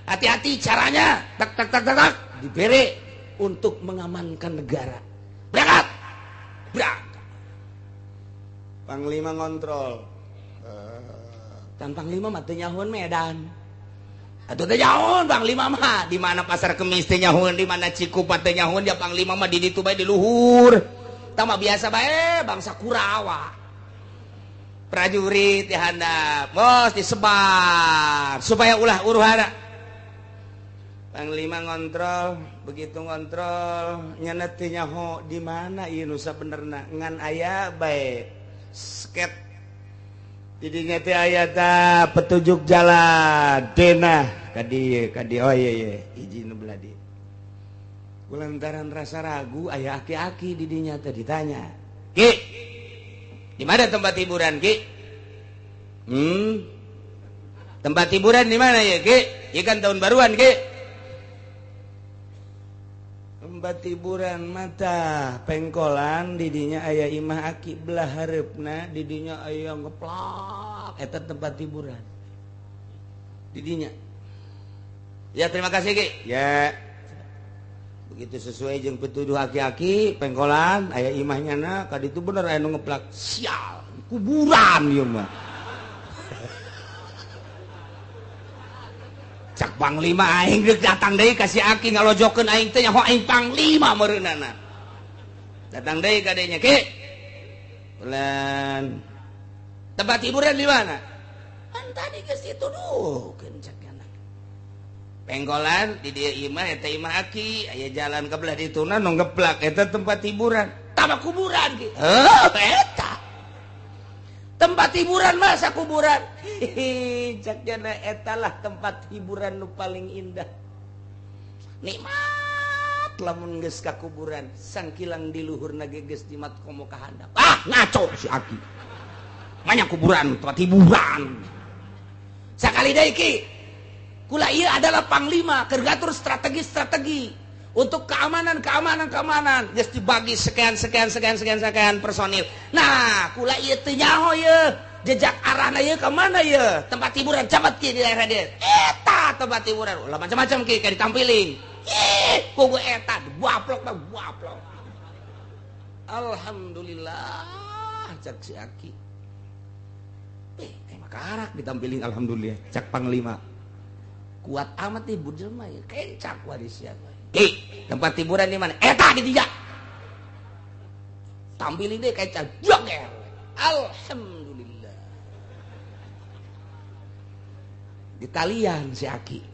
Hati-hati caranya, tak tak tak tak tak, diberi untuk mengamankan negara. Berangkat, berangkat. Panglima ngontrol. Dan Panglima mah teu nyahoan Medan. Atuh teh nyahoan Panglima mah di mana Pasar Kemis teh nyahoan, di mana Cikupa teh nyahoan, ya Panglima mah di ditu bae di luhur. Tah mah biasa bae bangsa Kurawa. Prajurit di handap, bos disebar supaya ulah huru-hara. Panglima ngontrol, begitu ngontrol nyana teu nyaho di mana ieu nu sabenerna ngan aya bae sket. Didinya teh aya ta petunjuk jalan denah ka dieu ka dieu, oh iya iya hiji nu belah dieu. Kulantaran rasa ragu aya aki-aki didinya teh ditanya, "Ki, di mana tempat hiburan, Ki?" Tempat hiburan di mana ya, Ki? Ieu kan tahun baruan, Ki." Tempat hiburan mata pengkolan didinya aya imah aki belah hareupna, didinya aya ngeplak Ngeplak eta tempat hiburan. Didinya. Ya terima kasih Ki. Ya. Begitu sesuai jeung pituduh aki-aki pengkolan aya imahnya na kaditu bener aya nu ngeplak. Sial, kuburan ieu mah. Cak panglima aing geus datang deui ka si aki ngalojokeun aing teh nyaho aing panglima meureunana. Datang deui ka dinya Ki. Pelan. Tempat hiburan di mana? Kan tadi geus dituduhkeun cak anak. Pengkolan di dieu imah eta imah aki, aya jalan ke belah dituna nu ngeplak eta tempat hiburan. Tama kuburan Ki. Heuh eta. Tempat hiburan masa kuburan. Hihi, cak jana etalah tempat hiburan nu paling indah. Nikmat lamun geus ka kuburan, sangkilang di luhurna ge geus jimat komo ka handap. Ah, ngaco si aki. Banyak kuburan, tempat hiburan. Sakali deui Ki. Kula ieu adalah panglima keur ngatur strategi-strategi untuk keamanan geus dibagi sekian personil. Nah, kula ieu teu nyaho ieu jejak arahna ieu ka mana ieu? Tempat hiburan cabat ki di daerah dieu. Eta tempat hiburan. Ulah macam-macam ki kayak ditampiling. Ih, kugu eta dibaplok mah baplok. Alhamdulillah cak si aki. Eh, makarak ditampiling alhamdulillah cak panglima. Kuat amat nih budel mah kencak waris ya. Ki, tempat hiburan di mana? Eta di dia. Tampilin deh kayak joger. Alhamdulillah. Ditalian si aki.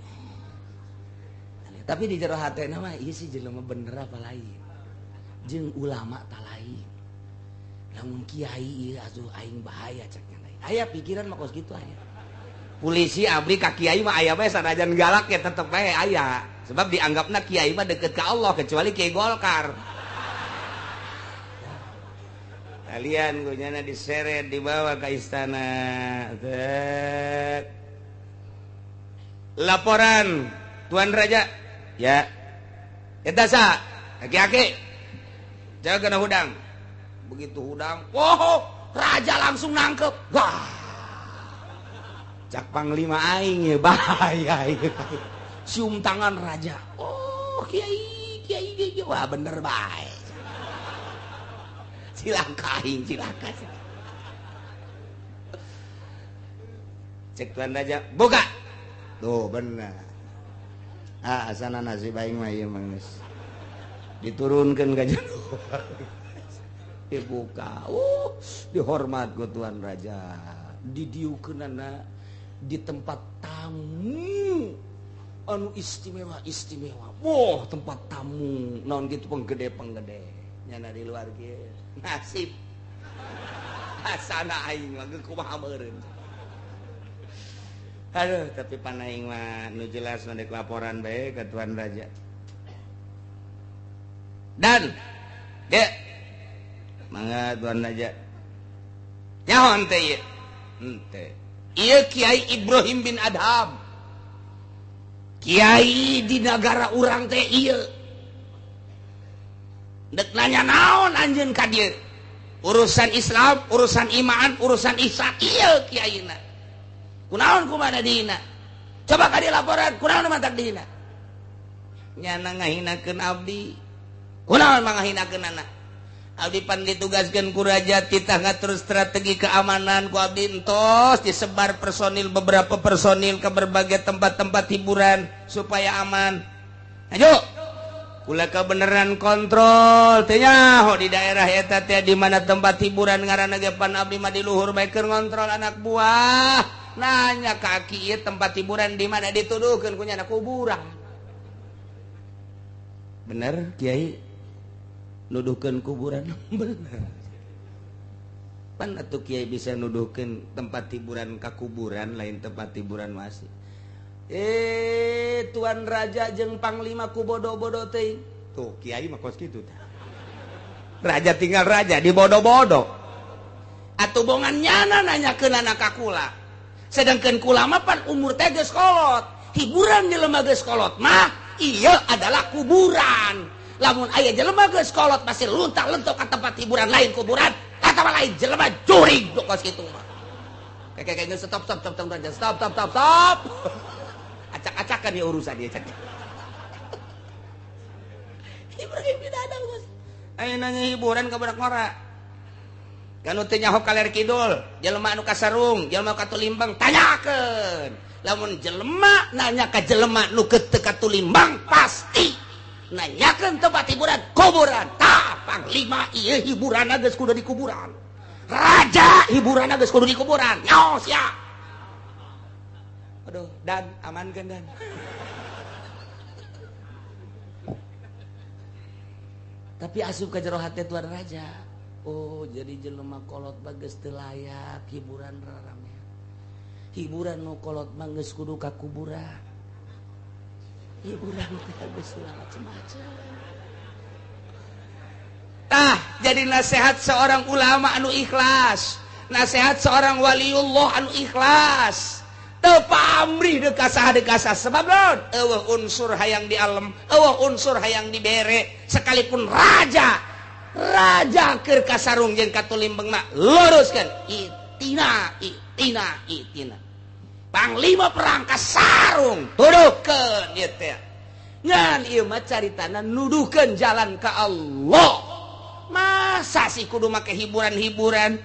Tapi di jero hatena mah ieu si jelema bener apa lain. Jeung ulama ta lain. Lamun kiai ieu asuh aing bahaya cek nya. Aya pikiran mah kos kitu aya. Polisi abdi ka kiai mah aya bae sanajan galak ya tetep bae aya. Sebab dianggapna kiai mah deket ke Allah kecuali kiai Golkar. Kalian gunyana diseret dibawa ke istana. Tek. Laporan Tuan Raja. Ya. Eta sa, aki-aki. Jaga kena hudang. Begitu hudang, wow, raja langsung nangkep. Wah. Cak panglima aing ya bahaya ieu. Cium tangan raja. Oh, kiai, kiai, kiai. Wah, bener bae. Cilaka aing, cilaka. Cek tuan raja, buka. Tuh, bener. Ah, asana nasib aing mah ieu mah geus. Diturunkeun ka jero. Dibuka. Dihormat ku tuan raja. Didiukeunana di tempat tamu anu istimewa. Wah, tempat tamu naon gitu penggede-penggede nyana di luar kieu nasib asana aing mah kumaha meureun. Aduh, tapi pan aing mah nu jelas mah dek laporan bae ka tuan raja. Dan dek mangga tuan raja. Nyaho henteu ieu? Henteu. Ieu Kiai Ibrahim bin Adham. Kiai di negara urang teh ieu. Dek nanya naon anjeun ka dieu? Urusan Islam, urusan iman, urusan ihsan ieu kiaina. Kunaon kumaha dihina? Coba ka dieu laporan, kunaon mantak dihina? Nyana ngahinakeun abdi. Kunaon mangahinakeun anak? Abdi pan ditugaskeun ku raja titah ngatur strategi keamanan ku abdi entos disebar personil beberapa personil ke berbagai tempat-tempat hiburan supaya aman. Ayo, kula kebenaran kontrol teh nyaho di daerah eta teh di mana tempat hiburan ngaranna ge pan abdi mah di luhur bae keur ngontrol anak buah. Nanya ka aki ieu tempat hiburan di mana dituduhkeun ku nyana kuburan. Bener Kiai? Nuduhkeun kuburan bener. Pan atuh kiai bisa nuduhkeun tempat hiburan ka kuburan lain tempat hiburan masih. Tuan raja jeung panglima ku bodo-bodo teuing. Tuh kiai mah kos kitu tah. Raja tinggal raja dibodo-bodo. Atuh bongan nyana nanyakeun anak ka kula. Sedangkan kula mah pan umur teh geus kolot. Hiburan jelema geus kolot mah ieu adalah kuburan. Lamun aya jelema geus kolot masih luntak-lentok ka tempat hiburan lain kuburan, atawa lain jelema jurig kos kitu mah. Kayak stop stop stop stop stop stop stop stop. Acak-acakan ya urusan dia cak. Ibrahim bin Adham geus. Ayeuna nanya hiburan ka budak ngora. Kanu teu nyaho kaler kidul, jelema anu kasarung, jelema katulimbang tanyakeun. Lamun jelema nanya ka jelema nu teu katulimbang pasti nanyakeun tempat hiburan kuburan. Tah panglima ieu hiburanna geus kudu di kuburan. Raja hiburanna geus kudu di kuburan. Nyaho sia. Aduh, dan amankeun dan. Tapi asup ka jero hate tuan raja. Oh, jadi jelema kolot mah geus teu layak hiburan rarame. Hiburan nu kolot mah geus kudu ka kuburan. Hiburan teh geus macem-macem. Tah, jadi nasihat seorang ulama anu ikhlas, nasihat seorang waliullah anu ikhlas. Teu pamrih deuk ka saha deuk ka saha sebab naon? Eueuh unsur hayang di alam, eueuh unsur hayang dibere, sekalipun raja. Raja keur kasarung jeung katulimbeng mah luruskeun itina itina itina. Panglima perang kasarung tuduhkeun ieu teh. Ngan ieu mah caritana nuduhkeun jalan ka Allah. Masa sih kudu make hiburan-hiburan?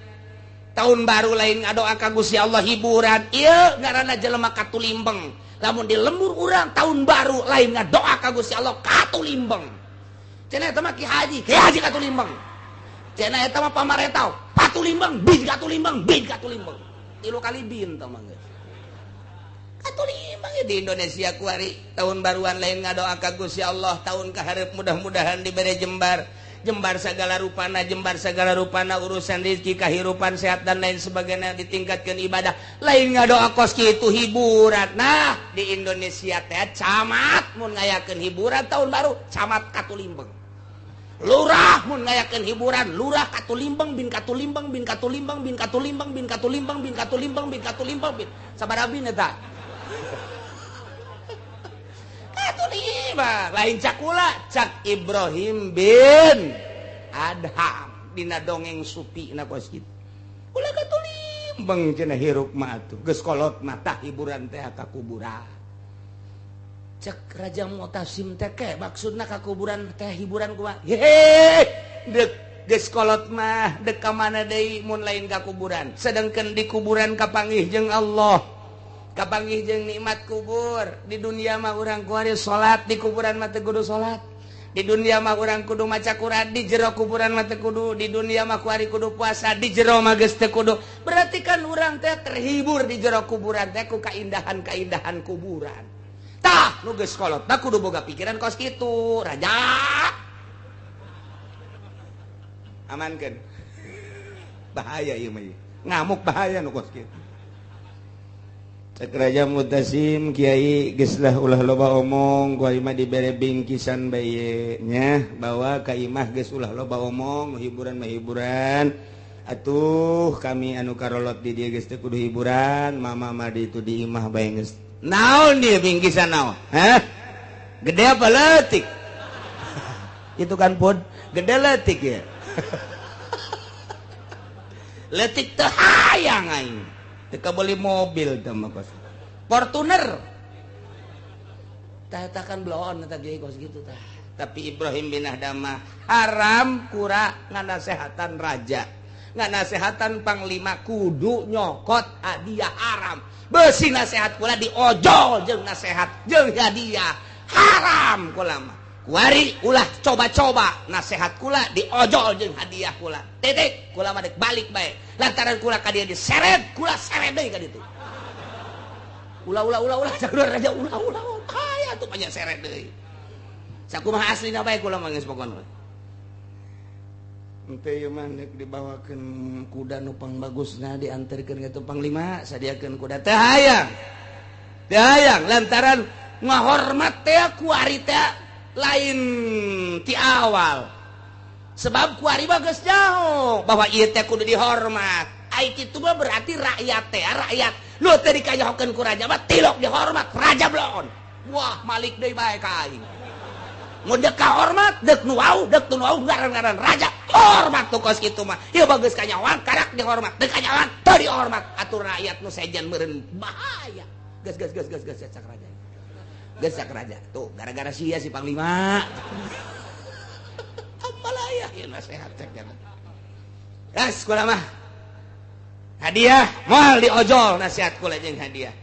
Tahun baru lain ngadoa ka Gusti Allah hiburan. Ieu ngaranna jelema katulimbeng. Lamun di lembur urang tahun baru lain ngadoa ka Gusti Allah katulimbeng. Cenah eta mah Ki Haji, Ki Haji katulimbeng. Cenah eta mah pamaretau, patulimbeng, bin katulimbeng, bin katulimbeng. Tilu kali bin tah mah geus. Katulimbeng di Indonesia kuari tahun baruan lain ngadoa ka Gusti Allah, tahun kaharep mudah-mudahan dibere jembar. Jembar segala rupana, jembar segala rupana urusan rezeki, kehidupan sehat dan lain sebagainya ditingkatkan ibadah. Lain ngadoa kos kitu hiburan. Nah, di Indonesia teh camat mun ngayakeun hiburan tahun baru, camat katulimbeng. Lurah mun ngayakeun hiburan, lurah katulimbeng bin katulimbeng bin katulimbeng bin katulimbeng bin katulimbeng bin katulimbeng bin katulimbeng bin. Sabaraha bin eta? Katulimbeng. Lain cakula, cak Ibrahim bin Adham dina dongeng supi na kos kitu. Ulah katulimbeng cenah hirup mah atuh. Geus kolot mah tah hiburan teh ka kuburan. Cek Raja Mu'tasim teh ke maksudna ka kuburan teh hiburan kumaha? Hehe, deuk geus kolot mah deuk ka mana deui mun lain ka kuburan. Sedengkeun di kuburan kapanggih jeung Allah. Kapanggih jeung nikmat kubur. Di dunia mah urang kuari salat, di kuburan mah teu kudu salat. Di dunia mah urang kudu maca Quran, di jero kuburan mah teu kudu. Di dunia mah kuari kudu puasa, di jero mah geus teu kudu. Berarti kan urang teh terhibur di jero kuburan teh ku kaindahan-kaindahan kuburan. Tah, nu geus kolot mah kudu boga pikiran kos kitu, raja. Amankeun. Bahaya ieu mah. Ngamuk bahaya nu kos kitu. Cek Raja Mutasim kiai geus lah ulah loba omong, ku imah dibere bingkisan bae nya, bawa ka imah geus ulah loba omong, hiburan mah hiburan. Atuh kami anu karolot di dieu geus teu kudu hiburan, mama mah di itu di imah bae geus. Naon dia bingkisan naon? Hah? Gede apa leutik? Itu kan pun gede leutik ya. Leutik teu hayang aing. Teu beli mobil teh mah kos. Fortuner. Tah eta kan bloon eta ge kos kitu tah. Tapi Ibrahim bin Adham haram kura nganasehatan raja. Nganasehatan panglima kudu nyokot hadiah haram. Besi nasehat kula diojol jeung nasehat jeung hadiah haram kula mah. Kuari ulah coba-coba nasehat kula diojol jeung hadiah kula. Titik kula mah dek balik bae. Lantaran kula ka dieu diseret, kula seret deui ka ditu. Ulah ulah ulah ulah jalur raja ulah ulah. Aya tuh banyak seret deui. Sakumaha aslina bae kula mah geus pokona. Ente ieu mah deuk dibawakeun kuda nu pangbagusna dianterkeun ka panglima, sadiakeun kuda teh hayang. Teh hayang lantaran ngahormat teh kuari teh lain ti awal. Sebab kuari mah geus jauh bahwa ieu teh kudu dihormat. Ai kitu mah berarti rakyat teh rakyat. Nu teh dikayahokeun ku raja mah tilok dihormat raja bloon. Wah, malik deui bae ka aing. Mun deuk kahormat, deuk nu wau, deuk nu wau ngaran-ngaran raja hormat atuh kos kitu mah. Ieu bagus kanyawan karak dihormat, teu kanyawan teu dihormat. Atuh rakyat nu sejen meureun bahaya. Geus geus geus geus geus cak raja. Geus cak raja. Tuh gara-gara sia si panglima. Amalaya ieu nasihat cek nya. Geus kula mah. Hadiah moal diojol nasihat kula jeung hadiah.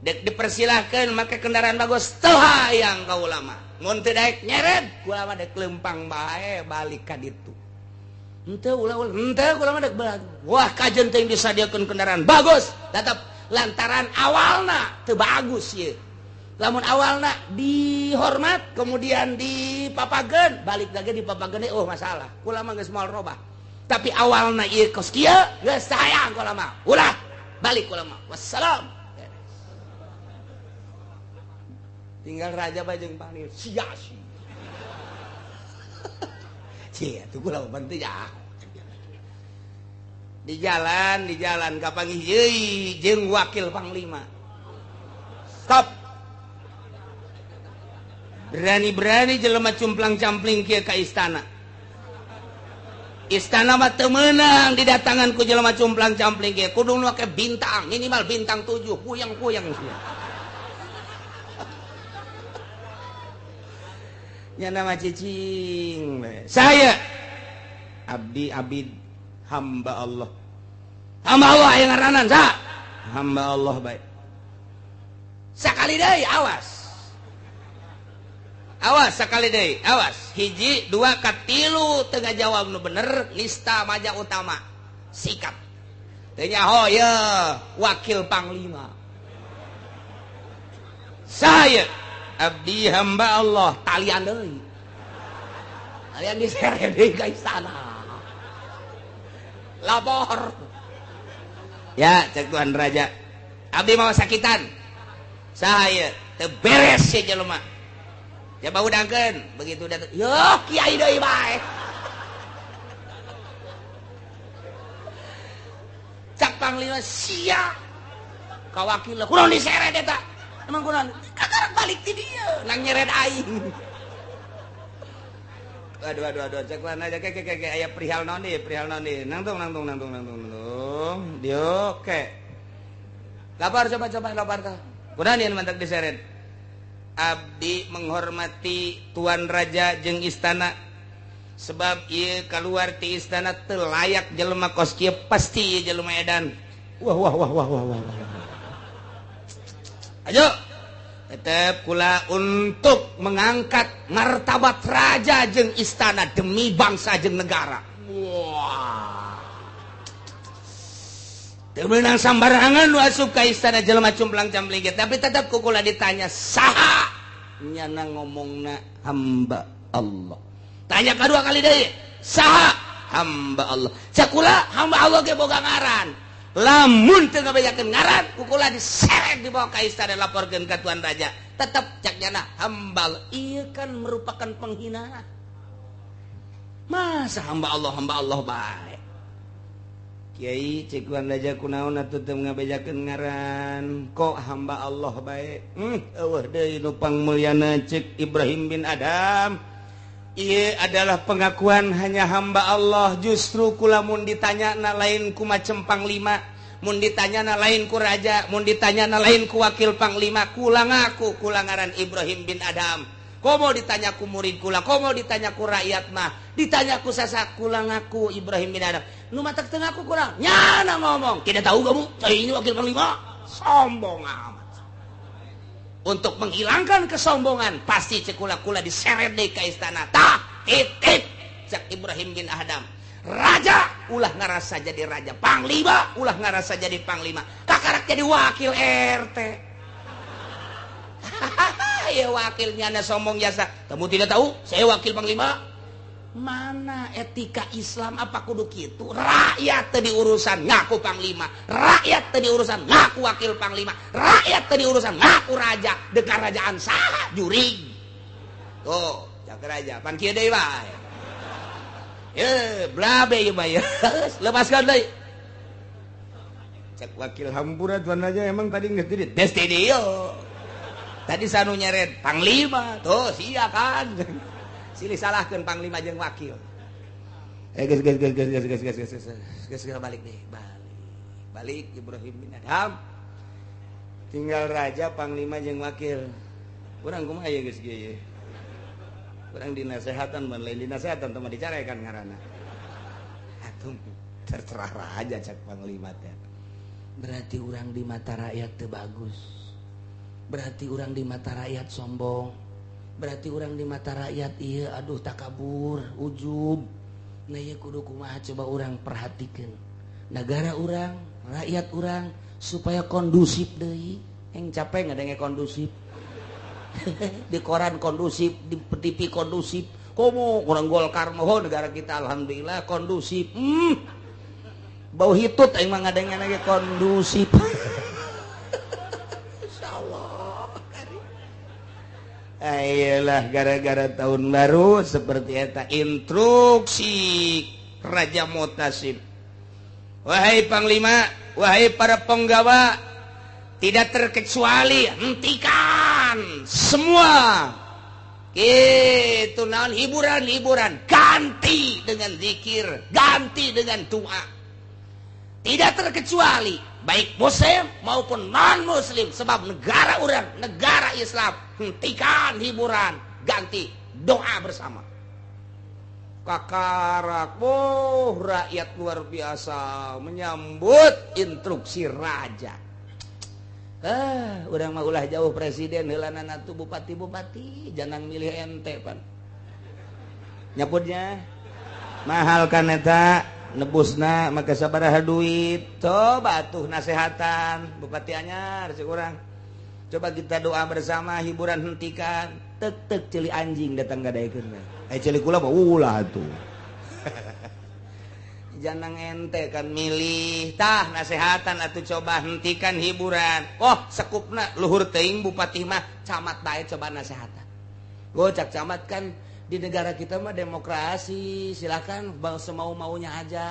Dek dipersilahkan make kendaraan bagus teu hayang ka ulama. Mun teu daek nyeret kula mah dek lempang bae balik ka ditu. Henteu ulah ulah henteu kula mah dek balik. Wah kajen teh disadiakeun kendaraan bagus tetep lantaran awalna teu bagus ieu. Lamun awalna dihormat kemudian dipapageun balik lagi dipapageun oh masalah. Kula mah geus moal robah. Tapi awalna ieu kos kieu geus hayang kula mah. Ulah balik kula mah. Wassalam. Tinggal raja bae jeung panglima sia sia. Sia tuh kula mah teu ya. Di jalan kapanggih deui jeung wakil panglima. Stop. Berani-berani jelema cumplang-campling kieu ka istana. Istana mah teu meunang didatangan ku jelema cumplang-campling kieu. Kudu make bintang, minimal bintang 7, puyeng-puyeng sia. Nya nama cicing. Saya abdi abid hamba Allah. Hamba Allah yang ngaranan sa. Hamba Allah baik. Sakali deui awas. Awas sakali deui, awas. Hiji, dua, katilu teu ngajawab nu bener, nista maja utama. Sikap. Teu nyaho ye wakil panglima. Saya abdi hamba Allah talian deui. Talian diseret deui ka istana. Lapor. Ya, cek Tuan Raja. Abdi mau sakitan. Saya teu beres si jelema. Ya bau dangkeun, begitu datang. Yo, kiai deui bae. Cak panglima sia. Ka wakil kunaon diseret eta? Emang kunaon? Kakarak balik ti dieu, nang nyeret aing. Aduh aduh aduh, cek mana aja ke aya perihal naon deui, perihal naon deui. Nangtung. Dieu ke. Lapor coba lapor tah. Kunaon ieu mantak diseret? Abdi menghormati Tuan Raja jeung istana sebab ieu kaluar ti istana teu layak jelema kos kieu pasti ieu jelema edan. Wah wah wah wah wah wah. Ayo tetep kula untuk mengangkat martabat raja jeung istana demi bangsa jeung negara. Wah. Teu meunang sambarangan nu asup ka istana jelema cumplang-campling ge, tapi tetep ku kula ditanya saha nyana ngomongna hamba Allah. Tanya kadua kali deui, saha hamba Allah. Cakula hamba Allah ge boga ngaran. Lamun teu ngabejakeun ngaran, ku kula diseret dibawa ka istana laporkeun ka Tuan Raja. Tetep cak nyana hamba Allah. Ieu kan merupakan penghinaan. Masa hamba Allah bae. Kiai cek Tuan Raja kunaon atuh teu ngabejakeun ngaran, kok hamba Allah bae. Eueuh deui nu pangmulyana cek Ibrahim bin Adam. Ieu adalah pengakuan hanya hamba Allah. Justru kula mun ditanyana lain ku macem panglima, mun ditanyana lain ku raja, mun ditanyana lain ku wakil panglima, kula ngaku kula ngaran Ibrahim bin Adam. Komo ditanya ku murid kula, komo ditanya ku rakyat mah, ditanya ku sasa kula ngaku Ibrahim bin Adam. Nu matak teu ngaku kurang, nyana ngomong, tidak tahu kamu, saya ini wakil panglima, sombong amat. Untuk menghilangkan kesombongan, pasti cekula-kula diseret deui ka istana. Tah, titip cak Ibrahim bin Adam. Raja ulah ngarasa jadi raja, panglima ulah ngarasa jadi panglima, kakarak jadi wakil RT. Ya wakilnya anda sombong jasa. Kamu tidak tahu, saya wakil panglima. Mana etika Islam apa kudu kitu? Rakyat teu diurusan ngaku panglima, rakyat teu diurusan ngaku wakil panglima, rakyat teu diurusan ngaku raja. Deuk karajaan saha jurig. Tuh, cak raja pan kieu deui bae. Ye, blabe ieu mah ye. Lepaskan deui. Cak wakil hampura tuan raja emang tadi geus di des dieu. Tadi sanu nyeret panglima, tuh sia kan. Silih salahkeun panglima jeung wakil. Geus geus geus geus geus geus geus geus geus balik deh, balik. Balik Ibrahim bin Adham. Tinggal raja, panglima jeung wakil. Urang kumaha ye geus kieu ye? Urang dinasehatan ban lain dinasehatan teh mah dicarekan ngaranna. Atuh terserah raja cak panglima teh. Berarti urang di mata rakyat teu bagus. Berarti urang di mata rakyat sombong. Berarti urang di mata rakyat ieu aduh takabur, ujub. Nah ieu kudu kumaha coba urang perhatikeun. Negara urang, rakyat urang supaya kondusif deui. Yang capek ngadenge kondusif. Di koran kondusif, di TV kondusif. Komo urang Golkar moho negara kita alhamdulillah kondusif. Bau hitut aing mah ngadenge ge kondusif. Insyaallah. Ayolah gara-gara tahun baru seperti eta instruksi Raja Mutasim. Wahai panglima, wahai para penggawa, tidak terkecuali hentikan semua itu naon hiburan-hiburan, ganti dengan zikir, ganti dengan doa. Tidak terkecuali baik muslim maupun non muslim, sebab negara orang, negara Islam, hentikan hiburan, ganti doa bersama. Kakarak, oh rakyat luar biasa menyambut instruksi raja. Urang mah ulah jauh presiden heulanana atuh bupati-bupati jangan milih ente pan. Nyaputnya mahal kan eta nebusna maka sabaraha duit. Coba atuh nasehatan bupati anyar si urang. Coba kita doa bersama, hiburan hentikan. Tek-tek ceuli anjing datang gadaekeun. Ceuli kula mah ulah atuh. Jangan ente kan milih tah nasehatan atuh coba hentikan hiburan. Oh sekupna luhur teuing bupati mah camat bae coba nasehatan. Oh cak camat kan di negara kita mah demokrasi, silakan semau-maunya aja.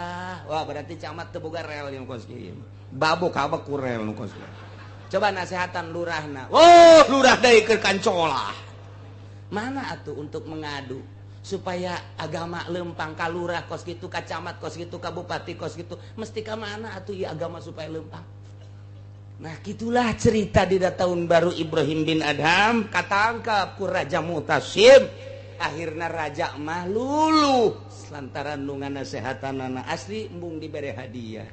Wah berarti camat teu boga rel yang kos kieu. Babok kabeh ku rel nu kos kieu. Coba nasehatan lurahna. Oh lurah deui keur kancolah. Mana atuh untuk mengadu supaya agama lempang ka lurah kos kitu, ka camat kos kitu, ka bupati kos kitu, mesti ka mana atuh ieu agama supaya lempang. Nah gitulah cerita di tahun baru Ibrahim bin Adham katangkap ku Raja Mutasim. Akhirna raja mah luluh lantaran nu nganasehatanana asli embung dibere hadiah,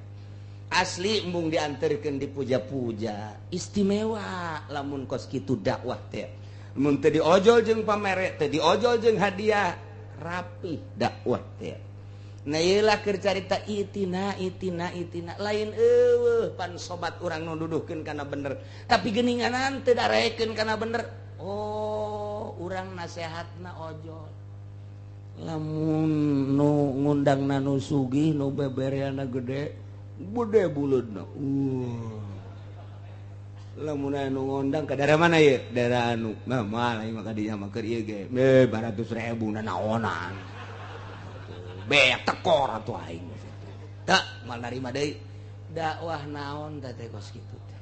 asli embung dianterkeun dipuja-puja. Istimewa lamun kos kitu dakwah teh. Mun teu diojol jeung pamere, teu diojol jeung hadiah, rapi dakwah teh. Nah ieu lah keur carita itina itina itina lain eueuh pan sobat urang nu duduhkeun kana bener, tapi geuninganan teu darekeun kana bener. Oh, urang nasehatna ojol. Lamun nu ngundangna nu sugih nu bebereana gede, gede buleudna. Lamun anu ngondang ka daerah mana ye? Daerah anu. Nah, moal aing mah ka dinya mah keur ieu ge. 200.000 nanaonan. Be tekor atuh aing. Tak moal narima deui. Dakwah naon teh teh kos kitu teh.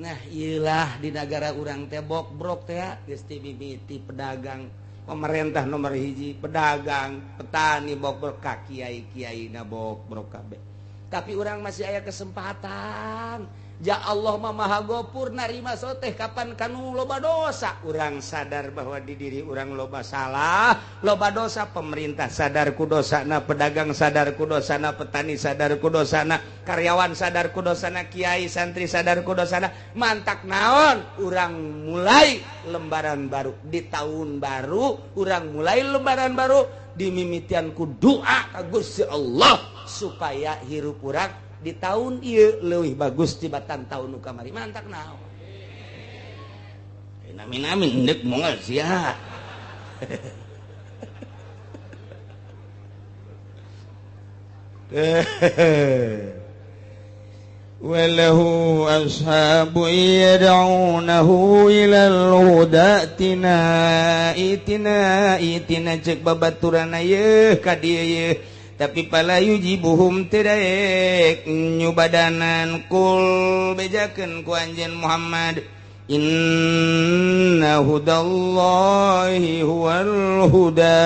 Nah, ieulah di negara urang teh bokbrok teh geus ti mimiti pedagang, pemerintah nomor hiji, pedagang, petani bokbrok ka kiai-kiaina bokbrok kabeh. Tapi urang masih aya kesempatan. Ya Allah mah maha gopur narima soteh kapan kanu loba dosa. Urang sadar bahwa di diri urang loba salah, loba dosa. Pemerintah sadar ku dosana, pedagang sadar ku dosana, petani sadar ku dosana, karyawan sadar ku dosana, kiai santri sadar ku dosana. Mantak naon? Urang mulai lembaran baru di tahun baru, urang mulai lembaran baru dimimitian ku doa ka Gusti Allah supaya hirup urang di tahun ieu leuwih bagus tibatan tahun nu kamari. Mantak naon? Amin amin endek moal sia. Walahu ashabu yad'unahu ilal huda tina itina itina cek babaturana yeuh ka dieu yeuh. Tapi pala yujibuhum teu nyubadanan kul bejakeun ku anjeun Muhammad inna hudallahi huwal huda.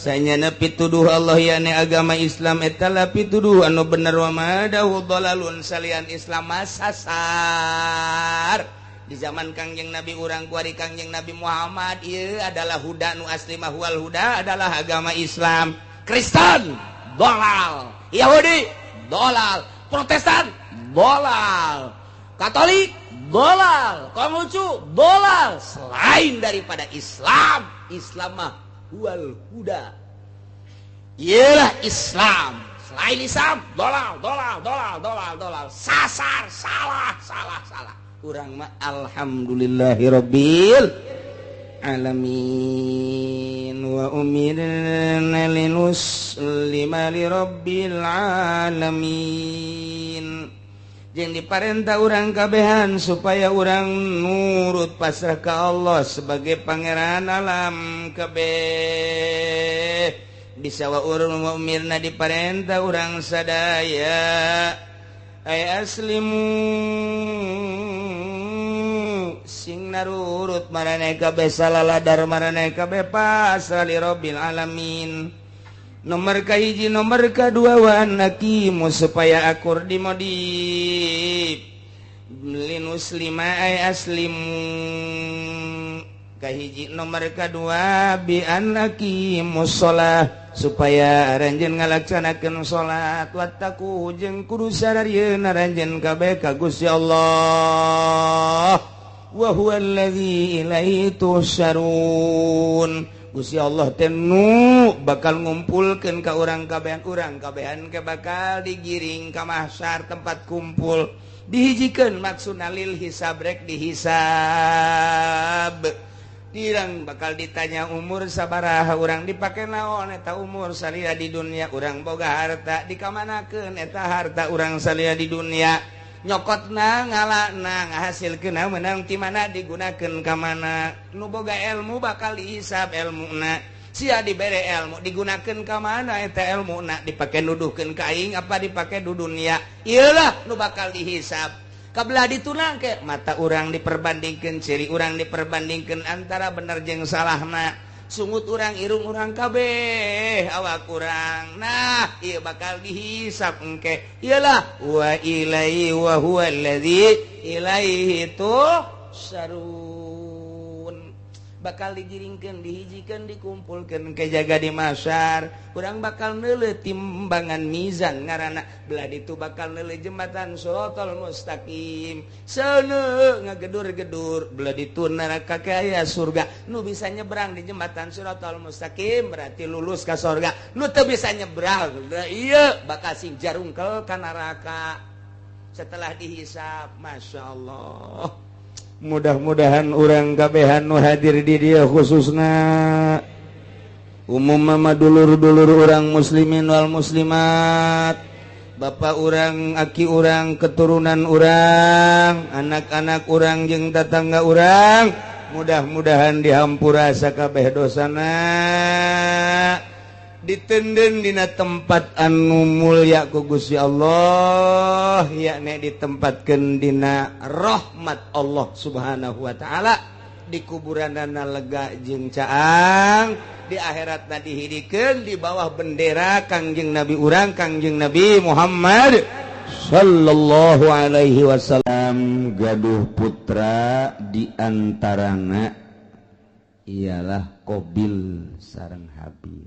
Sanyana pituduh Allah yakni agama Islam eta la pituduh anu bener wa madahu dhalalun salian Islam sasar. Di zaman Kangjeng Nabi urang kuari Kangjeng Nabi Muhammad ieu adalah huda nu asli mah wal huda adalah agama Islam. Kristen dolal, Yahudi dolal, Protestan dolal, Katolik dolal, Konghucu dolal, selain daripada Islam. Islam mah wal huda, ialah Islam. Selain Islam dolal, dolal, dolal, dolal, dolal, sasar, salah, salah, salah. Urang mah alhamdulillahirabbil alamin wa umirna linuslima lirabbil alamin. Jeung diparentah urang kabehan supaya urang nurut pasrah ka Allah sebagai pangeran alam kabeh. Bisa wa urang wa umirna diparentah urang sadaya ay aslimu sing narurut maraneh kabeh salaladar maraneh kabeh pasrah li rabbil alamin. Nomor kahiji, nomor kadua wa anakimu supaya akur di modif linuslima ay aslimu kahiji, nomor kadua bi anakimu sholah supaya aranjeun ngalaksanakeun salat wattaqu jeung kudu sararieun aranjeun kabeh ka Gusti Allah wa huwa allazi ilaihi tuhsyarun. Gusti Allah teh nu bakal ngumpulkeun ka urang kabehan ke bakal digiring ka mahsyar tempat kumpul dihijikeun maksudna lil hisab rek dihisab dirang bakal ditanya umur sabaraha urang dipake naon eta umur salila di dunia urang boga harta dikamanakeun eta harta urang salila di dunia nyokotna ngalana ngahasilkeun menang ti mana digunakeun ka mana nu boga ilmu bakal dihisab ilmuna sia dibere ilmu digunakeun ka mana eta ilmuna dipake nuduhkeun ka aing apa dipake du dunia ieulah nu bakal dihisab kabelah ditunang ke mata urang diperbandingkeun ciri urang diperbandingkeun antara bener jeung salahna sungut urang irung urang kabeh awak urang nah ieu bakal dihisab engke iyalah wa ilaihi wa huwa allazi ilaihi tuhsyarun bakal digiringkeun dihijikeun dikumpulkeun ke jaga di mahsyar urang bakal neuleuh timbangan mizan ngaranna belah ditu bakal neuleuh jembatan siratal mustaqim seuneu ngagedur-gedur belah ditu neraka aya surga nu bisa nyebrang di jembatan siratal mustaqim berarti lulus ka surga nu teu bisa nyebrang ieu bakal sing jarungkel ka neraka setelah dihisab. Masya Allah, mudah-mudahan urang kabehan nu hadir di dia khususna umum mama dulur-dulur urang muslimin wal muslimat, bapak urang, aki urang, keturunan urang, anak-anak urang jeung tetangga urang, mudah-mudahan dihampura sakabeh dosana, ditenden dina tempat anu mulia ku Gusti Allah, yakni ditempatkeun dina rahmat Allah Subhanahu wa taala, di kuburanana lega jeung caang, di akhiratna dihidikeun di bawah bendera Kangjeng Nabi urang Kangjeng Nabi Muhammad sallallahu alaihi wasallam. Gaduh putra di antarana ialah Qabil sareng Habil.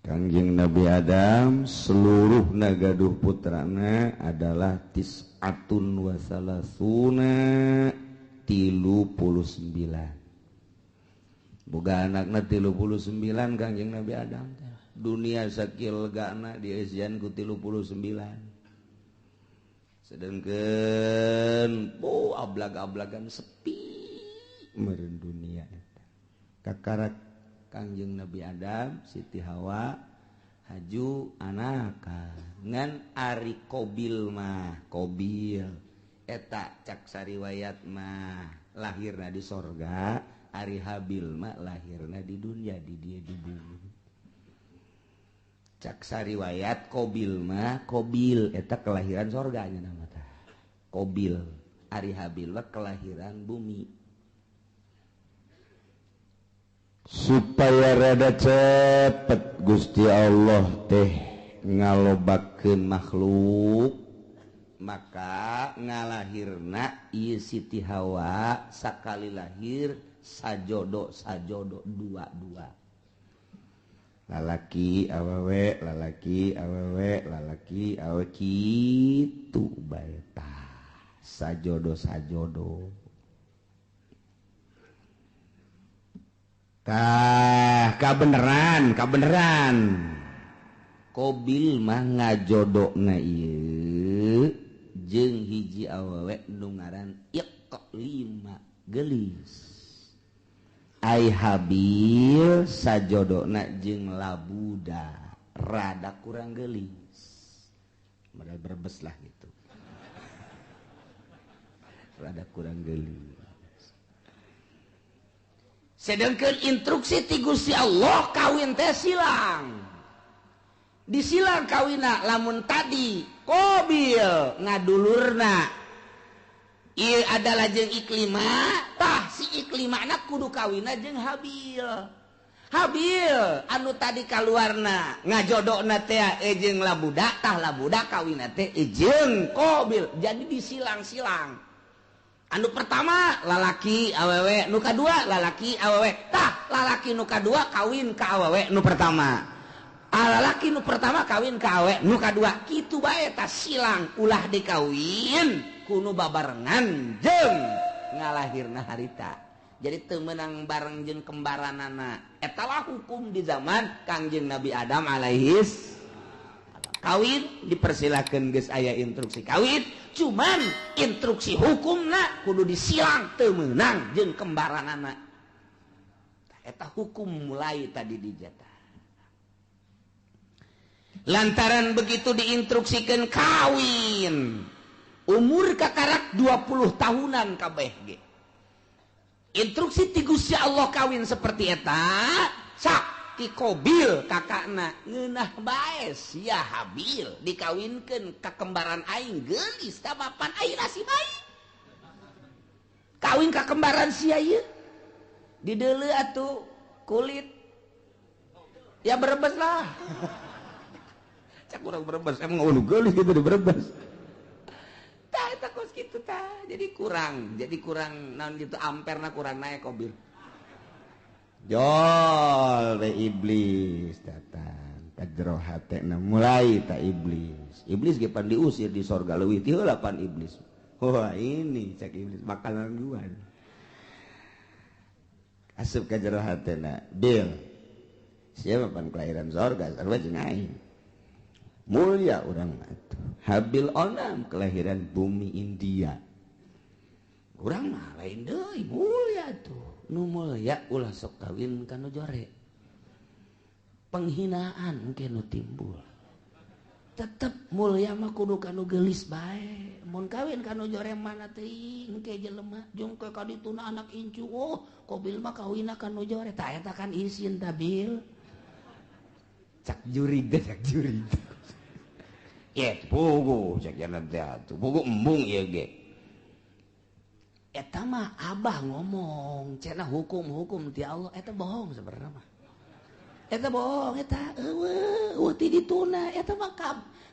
Kangjeng Nabi Adam seluruh nagaduh putrana adalah tis'atun wa salasuna 39. Boga anakna 39 Kangjeng Nabi Adam. Dunia sakil legana dieusian ku 39. Sedangkan oh ablag-ablagan sepi meureun dunia eta. Kakarak Kangjeng Nabi Adam, Siti Hawa haju anaka ngan ari Qabil mah Qabil eta cak sariwayat mah lahirna di sorga, ari Habil mah lahirna di dunia di dia di bumi. Cak sariwayat Qabil mah Qabil eta kelahiran sorganya nama tah Qabil, ari Habil mah kelahiran bumi. Supaya rada cepet Gusti Allah teh ngalobakeun makhluk, maka ngalahirna ieu Siti Hawa sakali lahir sajodo sajodo dua-dua, lalaki awewe, lalaki awewe, lalaki awewe, kitu bae tah sajodo sajodo. Tah kabeneran kabeneran Kobil mah ngajodona ieu jeung hiji awewe nu ngaran Iqlima geulis. Ai Habil sajodona jeung Labuda rada kurang geulis. Modal Brebes lah gitu. Rada kurang geulis. Sedangkan instruksi ti Gusti Allah kawin teh silang. Disilang kawina lamun tadi Kobil ngadulurna ieu adalah jeung Iklima, tah si Iklima na kudu kawina jeung Habil. Habil anu tadi kaluarna ngajodona teh jeung Labuda, tah Labuda kawina teh jeung Kobil. Jadi disilang-silang. Anu pertama lalaki awewe, nu kadua lalaki awewe, tah lalaki nu kadua kawin ka awewe nu pertama, lalaki nu pertama kawin ka awewe nu kadua, kitu bae tah silang ulah dikawin kuno babarengan jeung ngalahirna harita. Jadi teu meunang bareng jeung kembaranana. Eta lah hukum di zaman Kangjeng Nabi Adam alaihis. Kawin dipersilakan geus aya instruksi kawin, cuman instruksi hukumna kudu disilang teu meunang jeung kembaranana. Eta hukum mulai tadi dijatah. Lantaran begitu diinstruksikan kawin, umur kakarak 20 tahunan kabeh ge. Instruksi ti Gusti Allah kawin seperti eta, sak ti Kobil kakakna ngeunah bae sia Habil dikawinkeun ka kembaran aing geulis tah mapan aing nasib aing. Kawin ka kembaran sia ieu dideuleu atuh kulit ya Brebes lah. Cak urang Brebes emang ulu geulis gitu di Brebes. Tah eta kos kitu tah. Jadi kurang naon gitu amperna kurang naik Kobil. Jol we iblis datang ka jero hatena mulai ta iblis. Iblis ge pan diusir di sorga leuwih ti heula pan iblis. Wah ini cek iblis makanan gua. Asup ka jero hatena, Bil. Siapa pan kelahiran sorga sarua jeung aing. Mulia urang mah atuh. Habil onam kelahiran bumi India. Urang mah lain deui mulia tuh. Nu mulia ulah sok kawin ka nu jore. Penghinaan engke nu timbul. Tetep mulia mah kudu ka nu geulis bae. Mun kawin ka nu jore mana teuing engke jelema jeung ke ka dituna anak incu. Oh, Kobil mah kawinna ka nu jore. Tah eta kan isin ta Bil. Cak jurig teh cak jurig. Ye pugu cak jalan teh atuh. Pugu embung ieu ge. Eta mah abah ngomong cenah hukum-hukum ti Allah eta bohong sebenarnya mah. Eta bohong eta eueuh ti dituna eta mah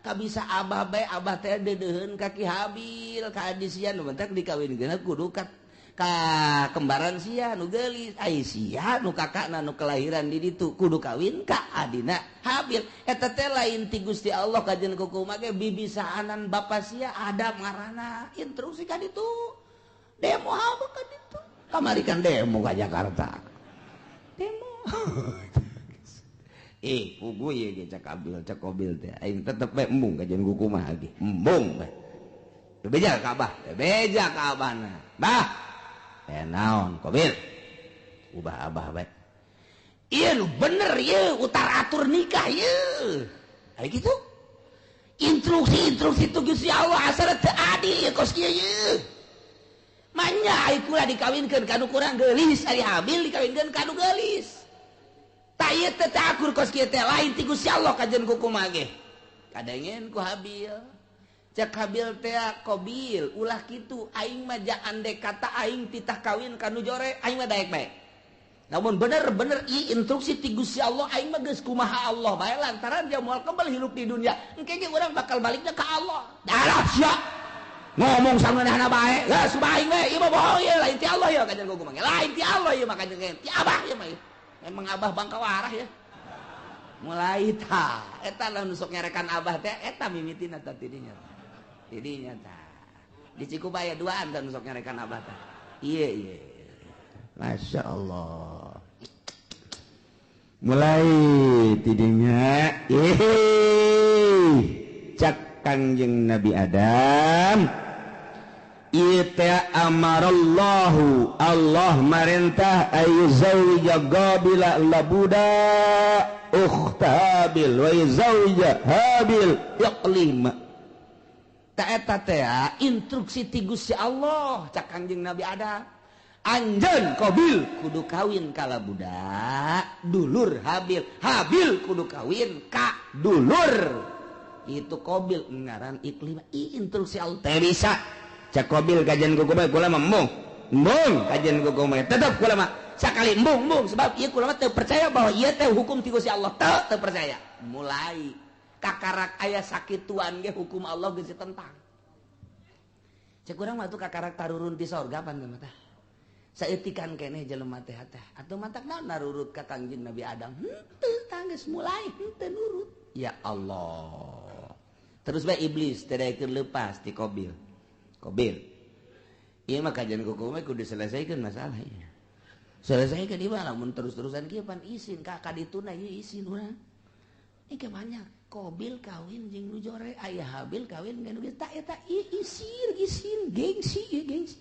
kabisa abah bae abah teh deudeuheun ka Ki Habil ka adi sia nu bentak dikawinkeun kudu ka kembaran sia nu geulis ai sia nu kakakna nu kelahiran di ditu kudu kawin ka adina Habil. Eta teh lain ti Gusti Allah kajen kukumaha ge bibisaanan bapa sia Adam ngaranna instruksi ka ditu. Demo apa kan itu? Kamari kan demo ke Jakarta. Demo. Pugu ieu ge cak Abil, cak Kobil teh. Aing tetep bae embung kajian kukumaha ge. Embung bae. Bebeja ka Abah, bebeja ka Abahna. Bah. Naon Kobil? Ubah Abah bae. Ieu nu bener ieu utar atur nikah ieu. Aya kitu? Instruksi-instruksi tu Gusti Allah asal teu adil ieu kos kieu ieu. Manya ai kula dikawinkeun ka nu kurang geulis, ari Habil dikawinkeun ka nu geulis. Tah ieu teh teu akur kos kieu teh lain ti Gusti Allah kajen kukumaha ge. Kadengen ku Habil. Cek Habil teh Kobil ulah kitu aing mah ja andek kata aing titah kawin ka nu jore aing mah daek bae. Namun bener-bener ieu instruksi ti Gusti Allah aing mah geus kumaha Allah bae lantaran dia moal kebal hirup di dunia. Engke ge urang bakal baliknya ka Allah. Darah sia. Ngomong sangeunahna bae. Geus aing we ieu mah bohong ieu lain ti Allah ya kajian gua mah. Lain ti Allah ieu mah kajian ti abah ieu mah. Emang abah bangka warah ya. Mulai ta eta lah nu sok nyarekan abah teh eta mimitina tah tidinya. Tidinya tah. Di Cikubaya duaan tah nu sok nyarekan abah tah. Ieu ieu. Masya Allah. Mulai tidinya cak Kangjeng Nabi Adam ieu teh amarallahu Allah marentah ayu zawija qabila labuda ukhta Habil wa zawija Habil iqlima. Ta eta teh instruksi ti Gusti Allah cak Kangjeng Nabi Adam. Anjeun Qabil kudu kawin ka budak dulur Habil, Habil kudu kawin ka dulur itu Qabil ngaran Iklimah. Instruksi Allah teh bisa cak Qabil kajian ku kumaha kula mah embung embung kajian ku kumaha tetep kula mah sakali embung embung sebab ieu kula mah teu percaya bahwa ieu teh hukum ti Gusti Allah teu percaya. Mulai kakarak aya sakituan ge hukum Allah geus ditentang. Cek urang mah tuh kakarak tarurun ti sorga pan mah tah. Saeutikan keneh jelema teh teh atuh matak naon narurut ka Kangjeng Nabi Adam henteu tanggeus mulai henteu nurut. Ya Allah. Terus bae iblis teh daekeun leupas ti Qabil. Qabil ieu mah kajian kuku mah kudu diselesaikan masalah ieu. Selesaikan ieu mah lamun terus-terusan kieu pan isin ka kadituna ieu isin urang. Ieu banyak Qabil kawin jeung nu jore aya Habil kawin jeung nu geus ta eta isin isin gengsi ieu gengsi.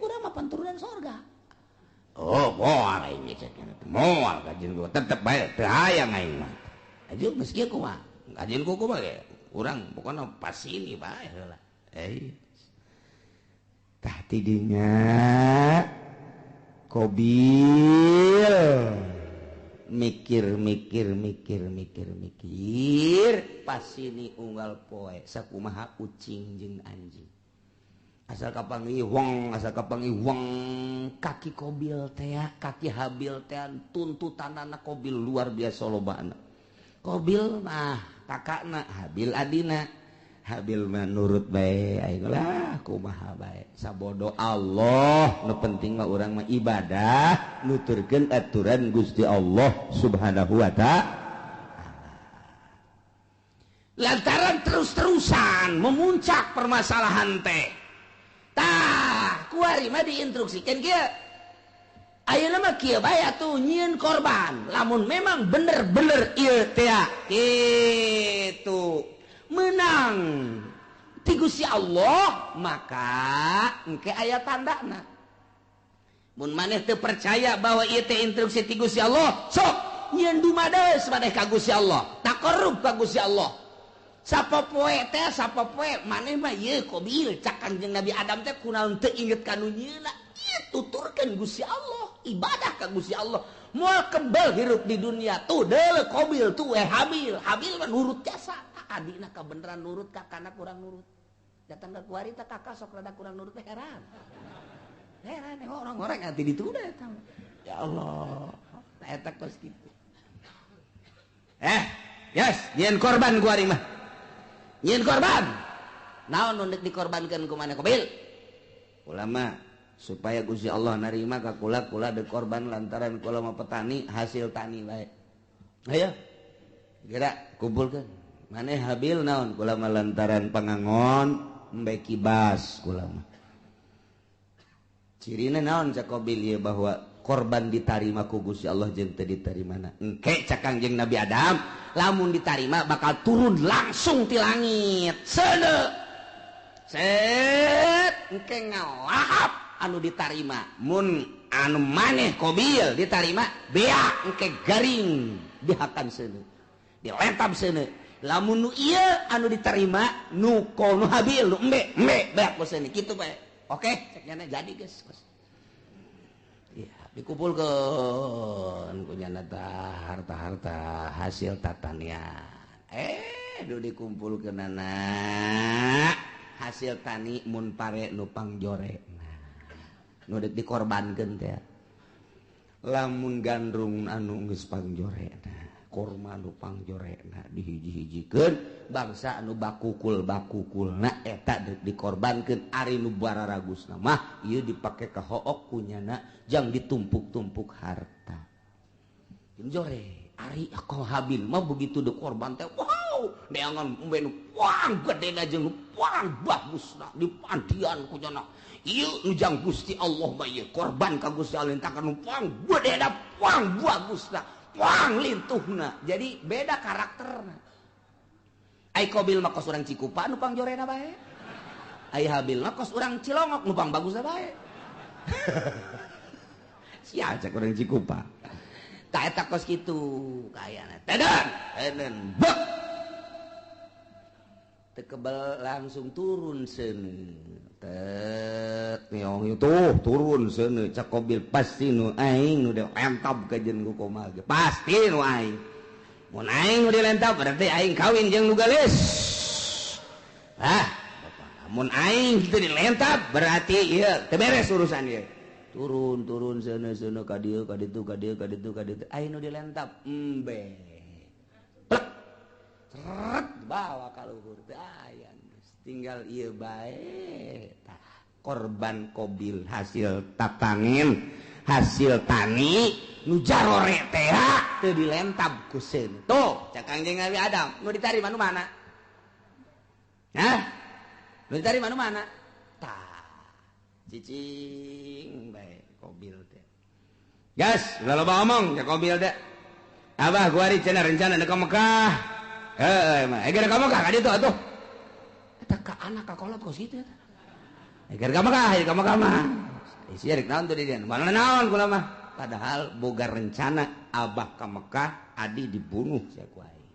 Urang mah turunan sorga. Oh, moal aing cek moal kajian gua tetep bae teu hayang aing mah. Aja geus kieu kumaha? Kajian ku kumaha ge? Urang pokona pas ini bae heula. Tah tidinya Qabil mikir mikir mikir mikir mikir pas ini unggal poe sakumaha ucing jeung anjing. Asal kapanggih wong, asal kapanggih wong kaki Qabil teh, kaki Habil teh tuntutanana Qabil luar biasa lobana. Qabil mah kakakna, Habil adina. Habil mah nurut bae aing lah kumaha bae. Sabodo Allah, nu penting mah urang mah ibadah, nuturkeun aturan Gusti Allah Subhanahu wa ta'ala. Lantaran terus-terusan memuncak permasalahan teh. Tah, kuari mah diinstruksikan kieu. Ayeuna mah kieu bae atuh nyieun korban. Lamun memang bener-bener ieu teh kitu menang ti Gusti Allah, maka engke aya tandana. Mun maneh teu percaya bahwa ieu teh instruksi ti Gusti Allah, sok nyieun dumades maneh ka Gusti Allah, taqarrub ka Gusti Allah. Sapopoe teh sapopoe maneh mah ieu Qabil cak Kangjeng Nabi Adam teh kunaon teu inget ka nu nyieuna. Ieu tuturkeun Gusti Allah, ibadah ka Gusti Allah. Moal kebel hirup di dunia tuh deuleu Qabil tuh Habil. Habil mah nurut jasa. Adina kabeneran nurut kakana kurang nurut. Datang ke kuari teh kakak sok rada kurang nurut teh heran. Heran orang-orang ati dituna eta. Ya Allah, eta kos kitu. Yes, nyieun korban kuari mah. Nyieun korban. Naon nu deuk dikorbankeun ku maneh Qabil? Ulama supaya Gusti Allah narima ka kula kula deuk korban lantaran kula mah petani hasil tani bae. Ayo. Geura kumpulkeun. Maneh Habil naon kula mah lantaran pangangon embe kibas kula mah. Cirina naon cak Qabil ieu bahwa korban ditarima ku Gusti Allah jeung teu ditarimana. Engke cak Kangjeng Nabi Adam lamun ditarima bakal turun langsung ti langit. Seuneu. Set engke ngalahap anu ditarima. Mun anu maneh Qabil ditarima beak engke garing dihakan seuneu. Dilentam seuneu. Lamun nu ieu anu diterima nu nu Habil nu embe embe beak ku seuneu kitu bae. Oke, cek nyana jadi geus. Ya, dikumpulkeun ku nyana tah harta-harta hasil tatanian. Nu dikumpulkeunana hasil tani mun pare nu pangjore. Nah, nu deuk dikorbankeun teh. Lamun gandrung anu geus pangjorekna, korma anu pangjorekna dihiji-hijikeun, bangsa anu bakukul-bakukulna eta dikorbankeun. Ari nu bararagusna mah ieu dipake ka hook kunyana jang ditumpuk-tumpuk harta. Jore ari ako Habil mah begitu dikorban teh wow, neangan embe nu pang gedena jeung nu pang bagusna dipandian kunyana. Ieu nu jang Gusti Allah mah ieu korban ka Gusti Allah takan nu pang gedena pang bagusna pang lintuhna. Jadi beda karakterna. Ai Qabil mah kos urang Cikupa nu pangjorena bae. Ai Habil mah kos urang Cilongok nu pang bagusna bae. Sia cek urang Cikupa. Tah eta kos kitu kayana. Teden, teden bek. Teu kebel langsung turun seuneu. Tet nyong tuh turun seuneu cak Qabil pasti nu aing nu dilentab ka jeung ku komal ge. Pasti nu aing. Mun aing nu dilentab berarti aing kawin jeung nu geulis. Ah, mun aing teu dilentab berarti ieu teu beres urusan ieu. Turun turun seuneu seuneu ka dieu ka ditu ka dieu ka ditu ka ditu aing nu dilentab embe. Plek. Seret bawa ka luhur teu aya. Tinggal ieu bae tah korban Qabil hasil tatangin hasil tani nu jarore teh teu dilentab ku seun. Tuh cak Kangjeng Nabi Adam nu ditarima nu mana? Hah? Nu ditarima nu mana? Tah cicing bae Qabil teh. Gas, ulah loba omong cak Qabil teh. Abah gua ari cenah rencana ka Mekah. Heuh mah, geura ka Mekah ka ditu atuh. Eta ka anak ka kolot kos kitu eta. Geura ka Mekah, ka Mekah mah. Isi rek naon tuh di dieu? Mana naon kula mah. Padahal boga rencana abah ka Mekah, adi dibunuh sia ku aing.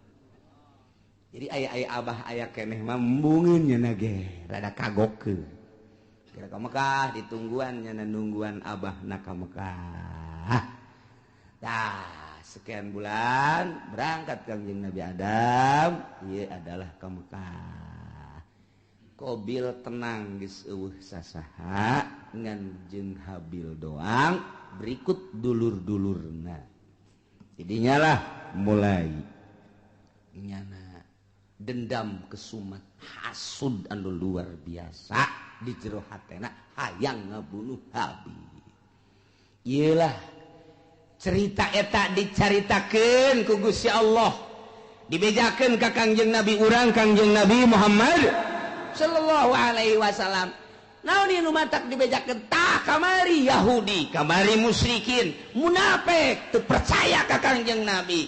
Jadi aya-aya abah aya keneh mah embungeun nya ge, rada kagokeun. Geura ka Mekah ditungguan nya nungguan abah na ka Mekah. Tah, sekian bulan berangkat Kangjeng Nabi Adam, ieu adalah ka Mekah. Qabil tenang geus eueuh sasaha ngan jeung Habil doang berikut dulur-dulurna. Jadinya lah mulai nyana dendam kesumat hasud anu luar biasa di jero hatena hayang ngabunuh Habil. Ieulah cerita eta dicaritakeun ku Gusti Allah, dibejakeun ka Kangjeng Nabi urang Kangjeng Nabi Muhammad sallallahu alaihi wasallam. Naon ieu nu matak dibejakeun? Tah kamari Yahudi, kamari musyrikin, munafik teu percaya ka Kangjeng Nabi.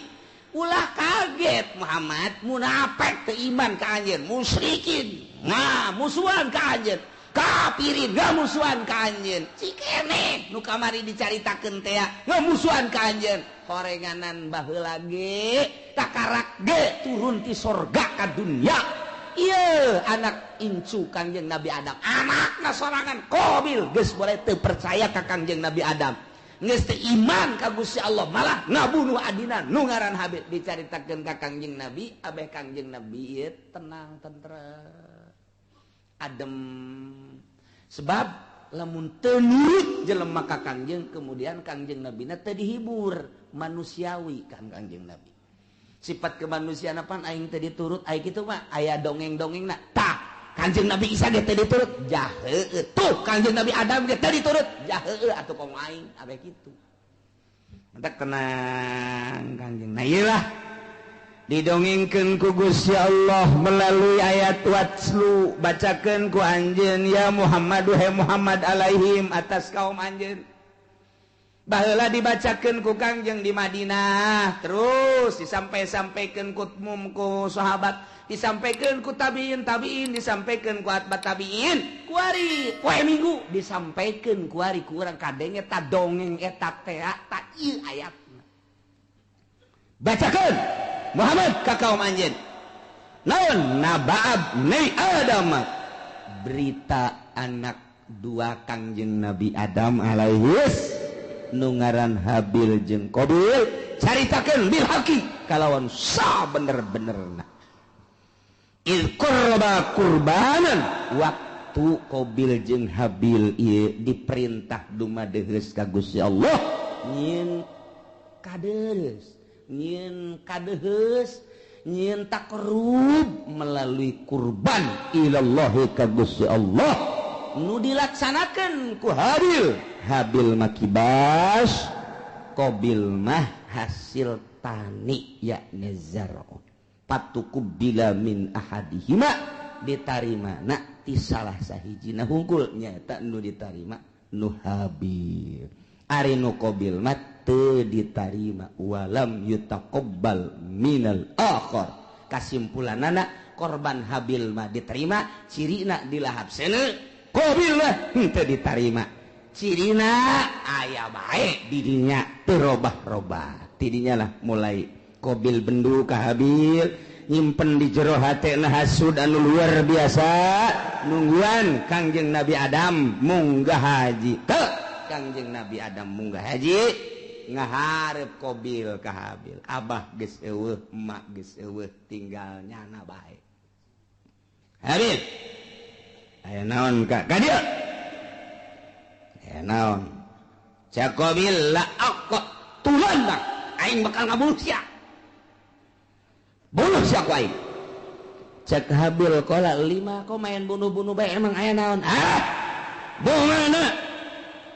Ulah kaget Muhammad, munafik teu iman ka anjeun, musyrikin nah musuhan ka anjeun, kafirin ngamusuhan ka anjeun. Cikene nu kamari dicaritakeun teh ngamusuhan ka anjeun. Horenganan baheula ge takarak ge turun ti sorga ka dunya. Ieu anak incu Kangjeng Nabi Adam, anakna sorangan Qabil geus boleh teu percaya ka Kangjeng Nabi Adam, geus teu iman ka Gusti Allah, malah ngabunuh adina nu ngaran Habil. Dicaritakeun ka Kangjeng Nabi, abeh Kangjeng Nabi ieu tenang tentrem adem. Sebab lamun teu nurut jelema ka Kangjeng, kemudian Kangjeng Nabina teu dihibur manusiawi kan Kangjeng Nabi. Sifat kemanusiaan apaan aing teu diturut aing kitu mah aya dongeng-dongengna. Tah Kangjeng Nabi Isa ge teu diturut jah heueuh. Tuh Kangjeng Nabi Adam ge teu diturut jah heueuh atuh komo aing abeh kitu. Mentak tenang Kangjeng. Nah ieu lah didongengkeun ku Gusti Allah melalui ayat watslu, bacakeun ku anjeun ya Muhammad he Muhammad alaihim atas kaum anjeun. Baheula dibacakeun ku Kangjeng di Madinah, terus disampai-sampaikeun ku mum ku sahabat, disampaikeun ku tabiin tabiin, disampaikeun ku atba tabiin, kuari poe Minggu disampaikeun kuari ku urang kadenge ta dongeng eta teh ta ieu ayatna. Bacakeun Muhammad ka kaum anjeun. Naon nabaab ni Adam, berita anak dua Kangjeng Nabi Adam alaihis nu ngaran Habil jeung Qabil, caritakeun bil haqi kalawan sabener-benerna. Il qurba qurbanan, waktu Qabil jeung Habil ieu diperintah dumadeheus ka Gusti Allah Nyieun kadeus, nyieun kadeheus, nyieun takrub melalui kurban ilallahi ka Gusti Allah nu dilaksanakeun ku Habil. Habil mah kibas, Qabil mah hasil tani yakni zar'un. Patuqubila min ahadihima ditarima na ti salah sahijina hungkul nyaeta nu ditarima nu Habil. Ari nu Qabil mah teu ditarima walam yutaqabbal minal akhar. Kasimpulanana korban Habil mah diterima cirina dilahap seuneu, Qabil mah henteu ditarima cirina aya bae didinya teu robah-robah. Tidinya lah mulai Qabil bendu ka Habil nyimpen di jero hatena hasud anu luar biasa nungguan Kangjeng Nabi Adam munggah haji. Teu Kangjeng Nabi Adam munggah haji ngaharep Qabil ka Habil. Abah geus eueuh, emak geus eueuh, tinggal nyana bae. Habil aya naon ka ka dieu? Aya naon? Cak Qabil la aqtulan aing bakal ngabunuh sia. Bunuh sia ku aing. Cak Habil qala lima kok main bunuh-bunuh bae emang aya naon? Ah! Bunuh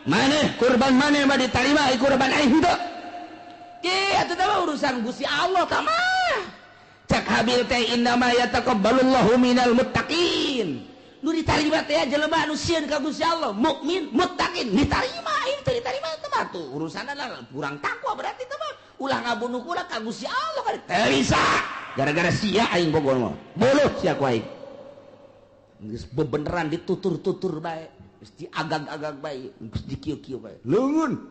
maneh kurban maneh mah ditarima kurban aing henteu. Ki atuh teh urusan Gusti Allah tah mah. Cak Habil teh innama yataqabbalullahu minal muttaqin. Nu ditarima teh jelema anu sieun ka Gusti Allah, mukmin, muttaqin, ditarima aing teh ditarima teh mah tuh urusanna kurang takwa berarti teh mah. Ulah ngabunuh kula ka Gusti Allah kan teu bisa. Gara-gara sia aing bogor mah. Buluh sia ku aing. Geus bebeneran ditutur-tutur bae. Geus diagag-agag bae, geus dikieu-kieu bae. Leungeun.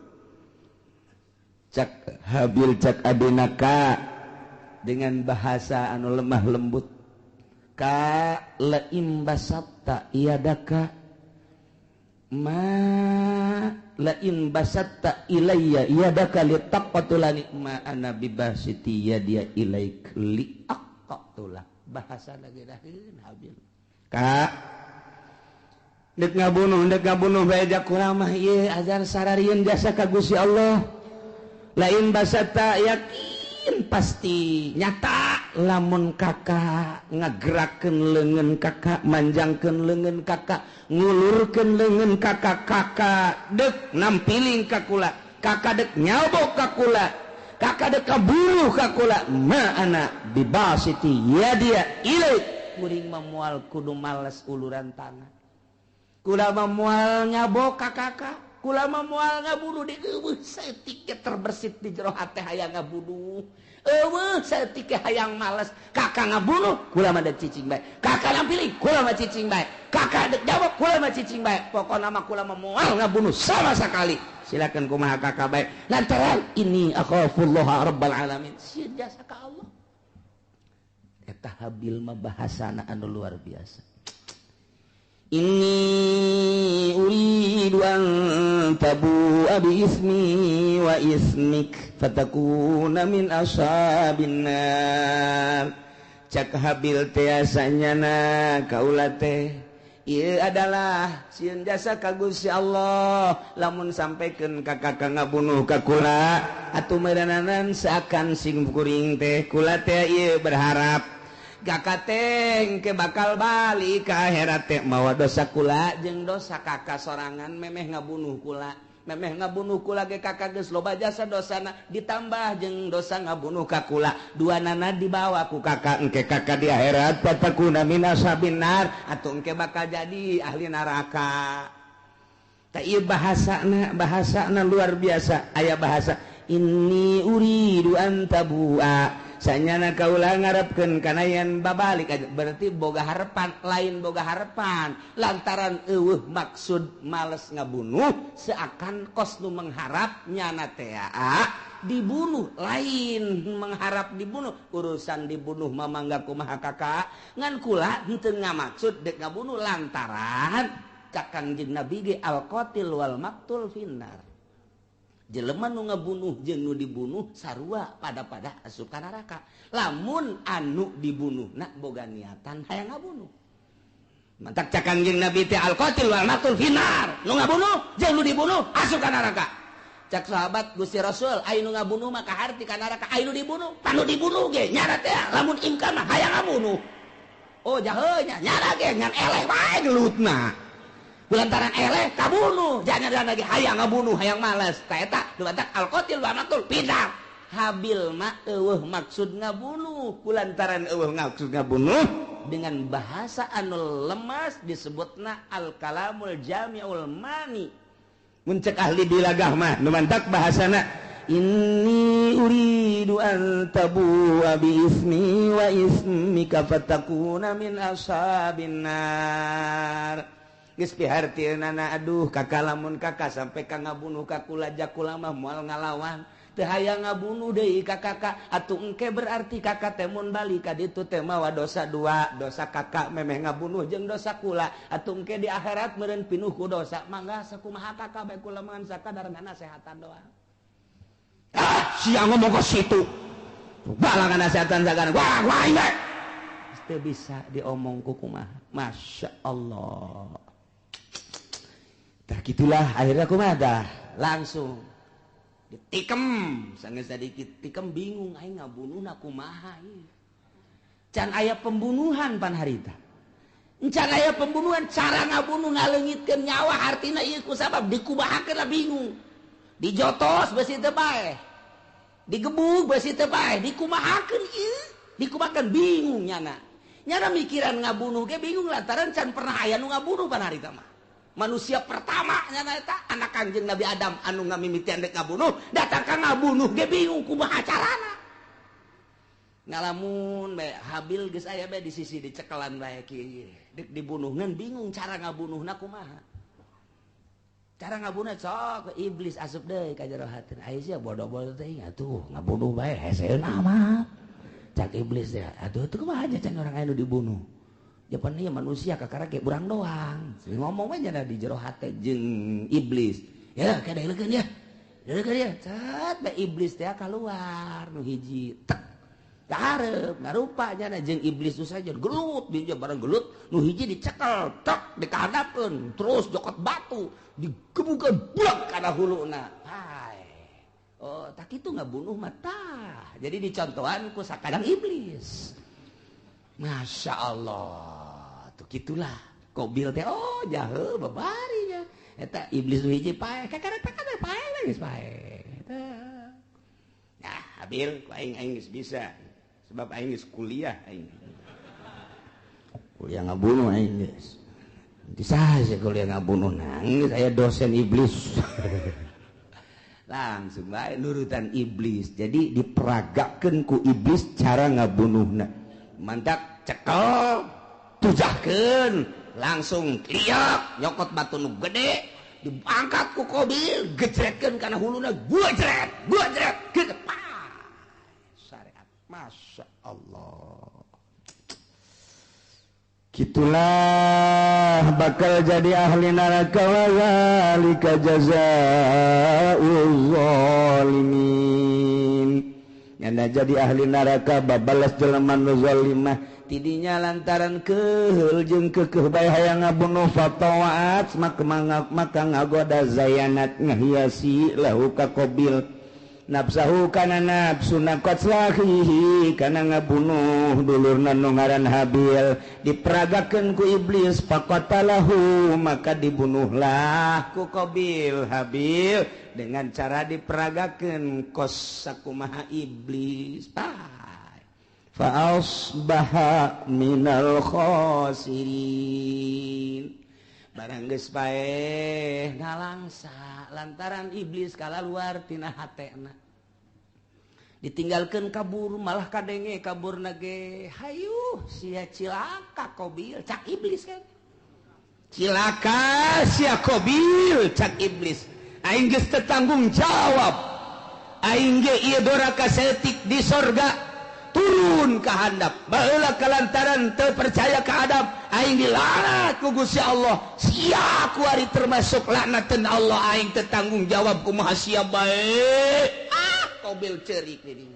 Cak Habil cak adina ka dengan bahasa anu lemah lembut. Ka la imbasatta iadaka ma la imbasatta ilayya iadaka litaqtulani ma ana bibasiti yadia ilaik liaqtula. Bahasa lagi daheun Habil. Ka dek ngabunuh bae jak kurang mah ieu azan sararieun jasa ka Gusti Allah. Lain basatta yakin pasti nyata lamun kakak ngagerakeun leungeun kakak, manjangkeun leungeun kakak, ngulurkeun leungeun kakak, kakak dek nampiling ka kula, kakak dek nyabok ka kula, kakak dek kaburuh ka kula, ma ana bibasiti yadia ilaik. Kuring mah moal kudu males uluran tangan. Kula mah moal nyabok ka kakak, kula mah moal ngabunuh di eueuh saeutik ge terbersit di jero hate hayang ngabunuh. Eueuh saeutik ge hayang males, kakak ngabunuh kula mah dek cicing bae. Kakak nampiling kula mah cicing bae. Kakak dek jawab kula mah cicing bae. Pokona mah kula mah moal ngabunuh sama sekali. Silakan kumaha kakak bae. Lantaran ini akhafullah rabbal alamin. Sieun jasa ka Allah. Eta Habil mah bahasana anu luar biasa. Inni uridu an tabu'a bi ismi wa ismik fatakuna min ashabin nar. Cak Habil teh asanyana kaula teh ieu adalah sieun jasa ka Gusti Allah lamun sampaikan ka kakak ngabunuh ka kula atuh meureunanan seakan sing kuring teh kula teh ieu berharap kakak teh ke bakal balik ka akhirat teh mawa dosa kula jeung dosa kakak sorangan memeh ngabunuh kula, memeh ngabunuh kula ge kakak geus loba jasa dosana ditambah jeung dosa ngabunuh ka kula dua nana dibawa ku kakak engke kakak di akhirat fatakuna min ashabin nar atuh engke bakal jadi ahli neraka. Tah ieu bahasana, bahasana luar biasa. Aya bahasa inni uridu an tabu'a sanyana kaula ngarepkeun kana yen babalik aja berarti boga harapan, lain boga harapan lantaran eueuh maksud males ngabunuh seakan kos nu mengharap nyana teh dibunuh, lain mengharap dibunuh urusan dibunuh mah mangga kumaha kakak ngan kula henteu ngamaksud dek ngabunuh lantaran cak Kangjeng Nabi ge al qatil wal maqtul finnar. Jelema nu ngabunuh jeung nu dibunuh sarua pada-pada asup ka neraka. Lamun anu dibunuh na boga niatan hayang ngabunuh. Mantak cak Kangjeng Nabi teh al qatil wal maqtul finnar. Nu ngabunuh jeung nu dibunuh asup ka neraka. Cak sahabat Gusti Rasul, aya nu ngabunuh mah kaharti ka neraka, aya nu dibunuh, panu dibunuh ge nyara teh lamun imkan mah hayang ngabunuh. Oh jahe nya nyara ge ngan eleh wae gelutna. Kulantaran eleh kabunuh, jangan lagi hayang ngabunuh, hayang malas. Ka eta nu batak al-qatil wa maqtul pindah. Habil mah eueuh maksud ngabunuh, kulantaran eueuh maksud ngabunuh dengan bahasa anu lemas disebutna al-kalamul jami'ul mani. Mun cek ahli bilagah mah nu mantak bahasana inni uridu an tabu'a bi ismi wa ismika fatakuna min ashabin nar. Geus pihartieunana aduh kakak lamun kakak sampai ka ngabunuh ka kula jakula mah moal ngalawan. Teu hayang ngabunuh deui ka kakak atuh engke berarti kakak teh mun balik ka ditu teh mawa dosa dua, dosa kakak memeh ngabunuh jeung dosa kula atuh engke di akhirat meureun pinuh ku dosa mangga sakumaha kakak bae kula mah sakadar nasehatan doang. Ah sia ngomong ka situ balangan nasehatan sagana wah wah bae teu bisa diomong ku kumaha. Masya Allah. Tah kitulah akhirnya kumaha dah langsung ditikam sangat sedikit tikam bingung aing ngabunuhna kumaha ieu. Can aya pembunuhan pan harita. Can aya pembunuhan cara ngabunuh ngaleungitkeun nyawa artina ieu ku sabab dikumahakeun lah bingung. Dijotos beusi teu paeh. Digebug beusi teu paeh, dikumahakeun ieu, dikumahakeun bingung nyana. Nyana mikiran ngabunuh ge bingung lantaran can pernah aya nu ngabunuh pan harita mah. Manusia pertama nyana eta anak Kangjeng Nabi Adam anu ngamimitian dek ngabunuh, datang ka ngabunuh ge bingung kumaha carana. Ngalamun bae Habil geus aya bae di sisi dicekelan bae kieu. Dek dibunuh ngan bingung cara ngabunuhna kumaha. Cara ngabunuh sok iblis asup deui ka jero hatina. Aya sia bodoh-bodoh teh atuh ngabunuh bae heseun amat. Cak iblis teh atuh teu kumaha can urang aya nu dibunuh. Japan ieu manusia kakara ge urang doang. Ngomong we nya di jero hate jeung iblis. Ya kada leukeun ya. Leukeun ya. Cet bae iblis teh kaluar nu hiji tek. Kahareup ngarupa nya jeung iblis nu saja gelut dia bareng gelut nu hiji dicekel tek dikahadapkeun terus jokot batu digebukeun buak kana huluna. Hai. Oh, tak kitu ngabunuh mah tah. Jadi dicontohan ku sakadang iblis. Masya Allah, tuh gitulah. Kobil teh, oh jahe babarinya. Eta iblis nu hiji paeh, kakara teh paeh geus paeh. Nah, Habil, ku aing aing geus bisa. Sebab aing geus kuliah aing. Kuliah ngabunuh aing geus. Bisa sih kuliah ngabunuh nangis aya dosen iblis. Langsung bae nurutan iblis. Jadi diperagakeun ku iblis cara ngabunuhna. Mantak cekel tujahkeun langsung liak nyokot batu nu gede diangkat ku Kobil gejretkeun kana huluna gua jret kieu syariat. Masya Allah. Gitulah bakal jadi ahli neraka wa zalika jazaa'uz zalimin. Nyana jadi ahli neraka babalas jelema nu zalimah tidinya lantaran keheul jeung keukeuh bae hayang ngabunuh fatawaat maka ngagoda zayanat ngahiasi lahu ka Qabil nafsahu kana nafsuna qatlahihi kana ngabunuh dulurna nu ngaran Habil diperagakeun ku iblis faqatalahu maka dibunuhlah ku Qabil Habil dengan cara diperagakeun kos sakumaha iblis. Fa asbaha minal khasirin. Barang geus paeh ngalangsa lantaran iblis kalaluar tina hatena. Ditinggalkeun kabur malah kadenge kaburna ge hayuh sia cilaka Qabil cak iblis kan. Cilaka sia Qabil cak iblis. Aing geus teu tanggung jawab. Aing ge ieu doraka saeutik di sorga turun ka handap. Baheula kalantaran teu percaya ka Adam, aing dilaknat ku Gusti Allah. Sia kuari termasuk laknateun Allah, aing teu tanggung jawab kumaha sia bae. Ah, Qabil ceurik di dinya.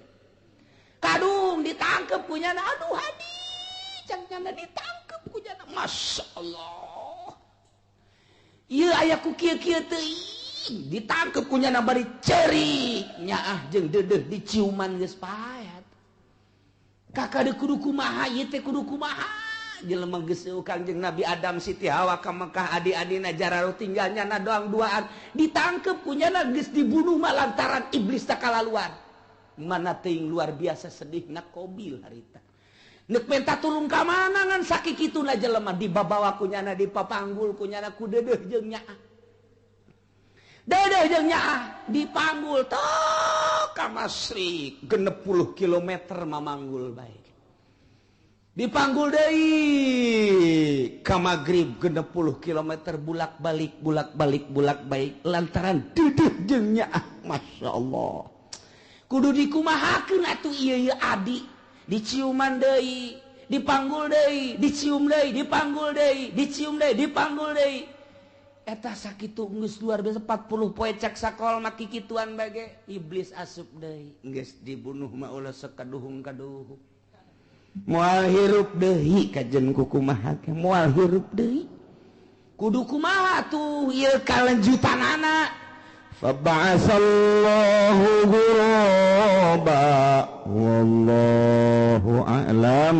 Kadung ditangkep ku nyana, aduh hadi, cang nyana ditangkep ku nyana. Masya Allah. Ieu aya ku kieu-kieu teuing. Ditangkep ku nyana bari cerik nyaah jeung deudeuh diciuman geus paet. Kakak de kudu kumaha ieu teh, kudu kumaha jelema geus Kangjeng Nabi Adam, Siti Hawa ka Mekah, adi-adina jararuh, tinggal nyana doang duaan. Ditangkep ku nyana geus dibunuh mah lantaran iblis tak kalaluan. Mana teuing luar biasa sedihna Kobil harita. Nek minta tulung ka mana ngan sakikituna jelema dibabawa ku nyana, dipapanggul ku nyana ku deudeuh jeung nyaah. Deudeuh jeung nyaah dipanggul tok ka Masyrik 60 kilometer mamanggul bae. Dipanggul deui ka Maghrib 60 kilometer, bulak balik, bulak balik, bulak balik lantaran deudeuh jeung nyaah. Masya Allah. Kudu dikumahakeun atuh ieu ieu adi, diciuman deui, dipanggul deui, dicium deui, dipanggul deui, dicium deui, dipanggul deui. Eta sakitu geus luar biasa 40 poe cek sakol mah kikituan bage iblis asup deui, geus dibunuh mah ulah sekaduhung-kaduhung. Moal hirup deui kajen kukumaha ge moal hirup deui. Kudu kumaha tuh ieu kalanjutanana? Faba'asallahu ghuraba wallahu a'lam.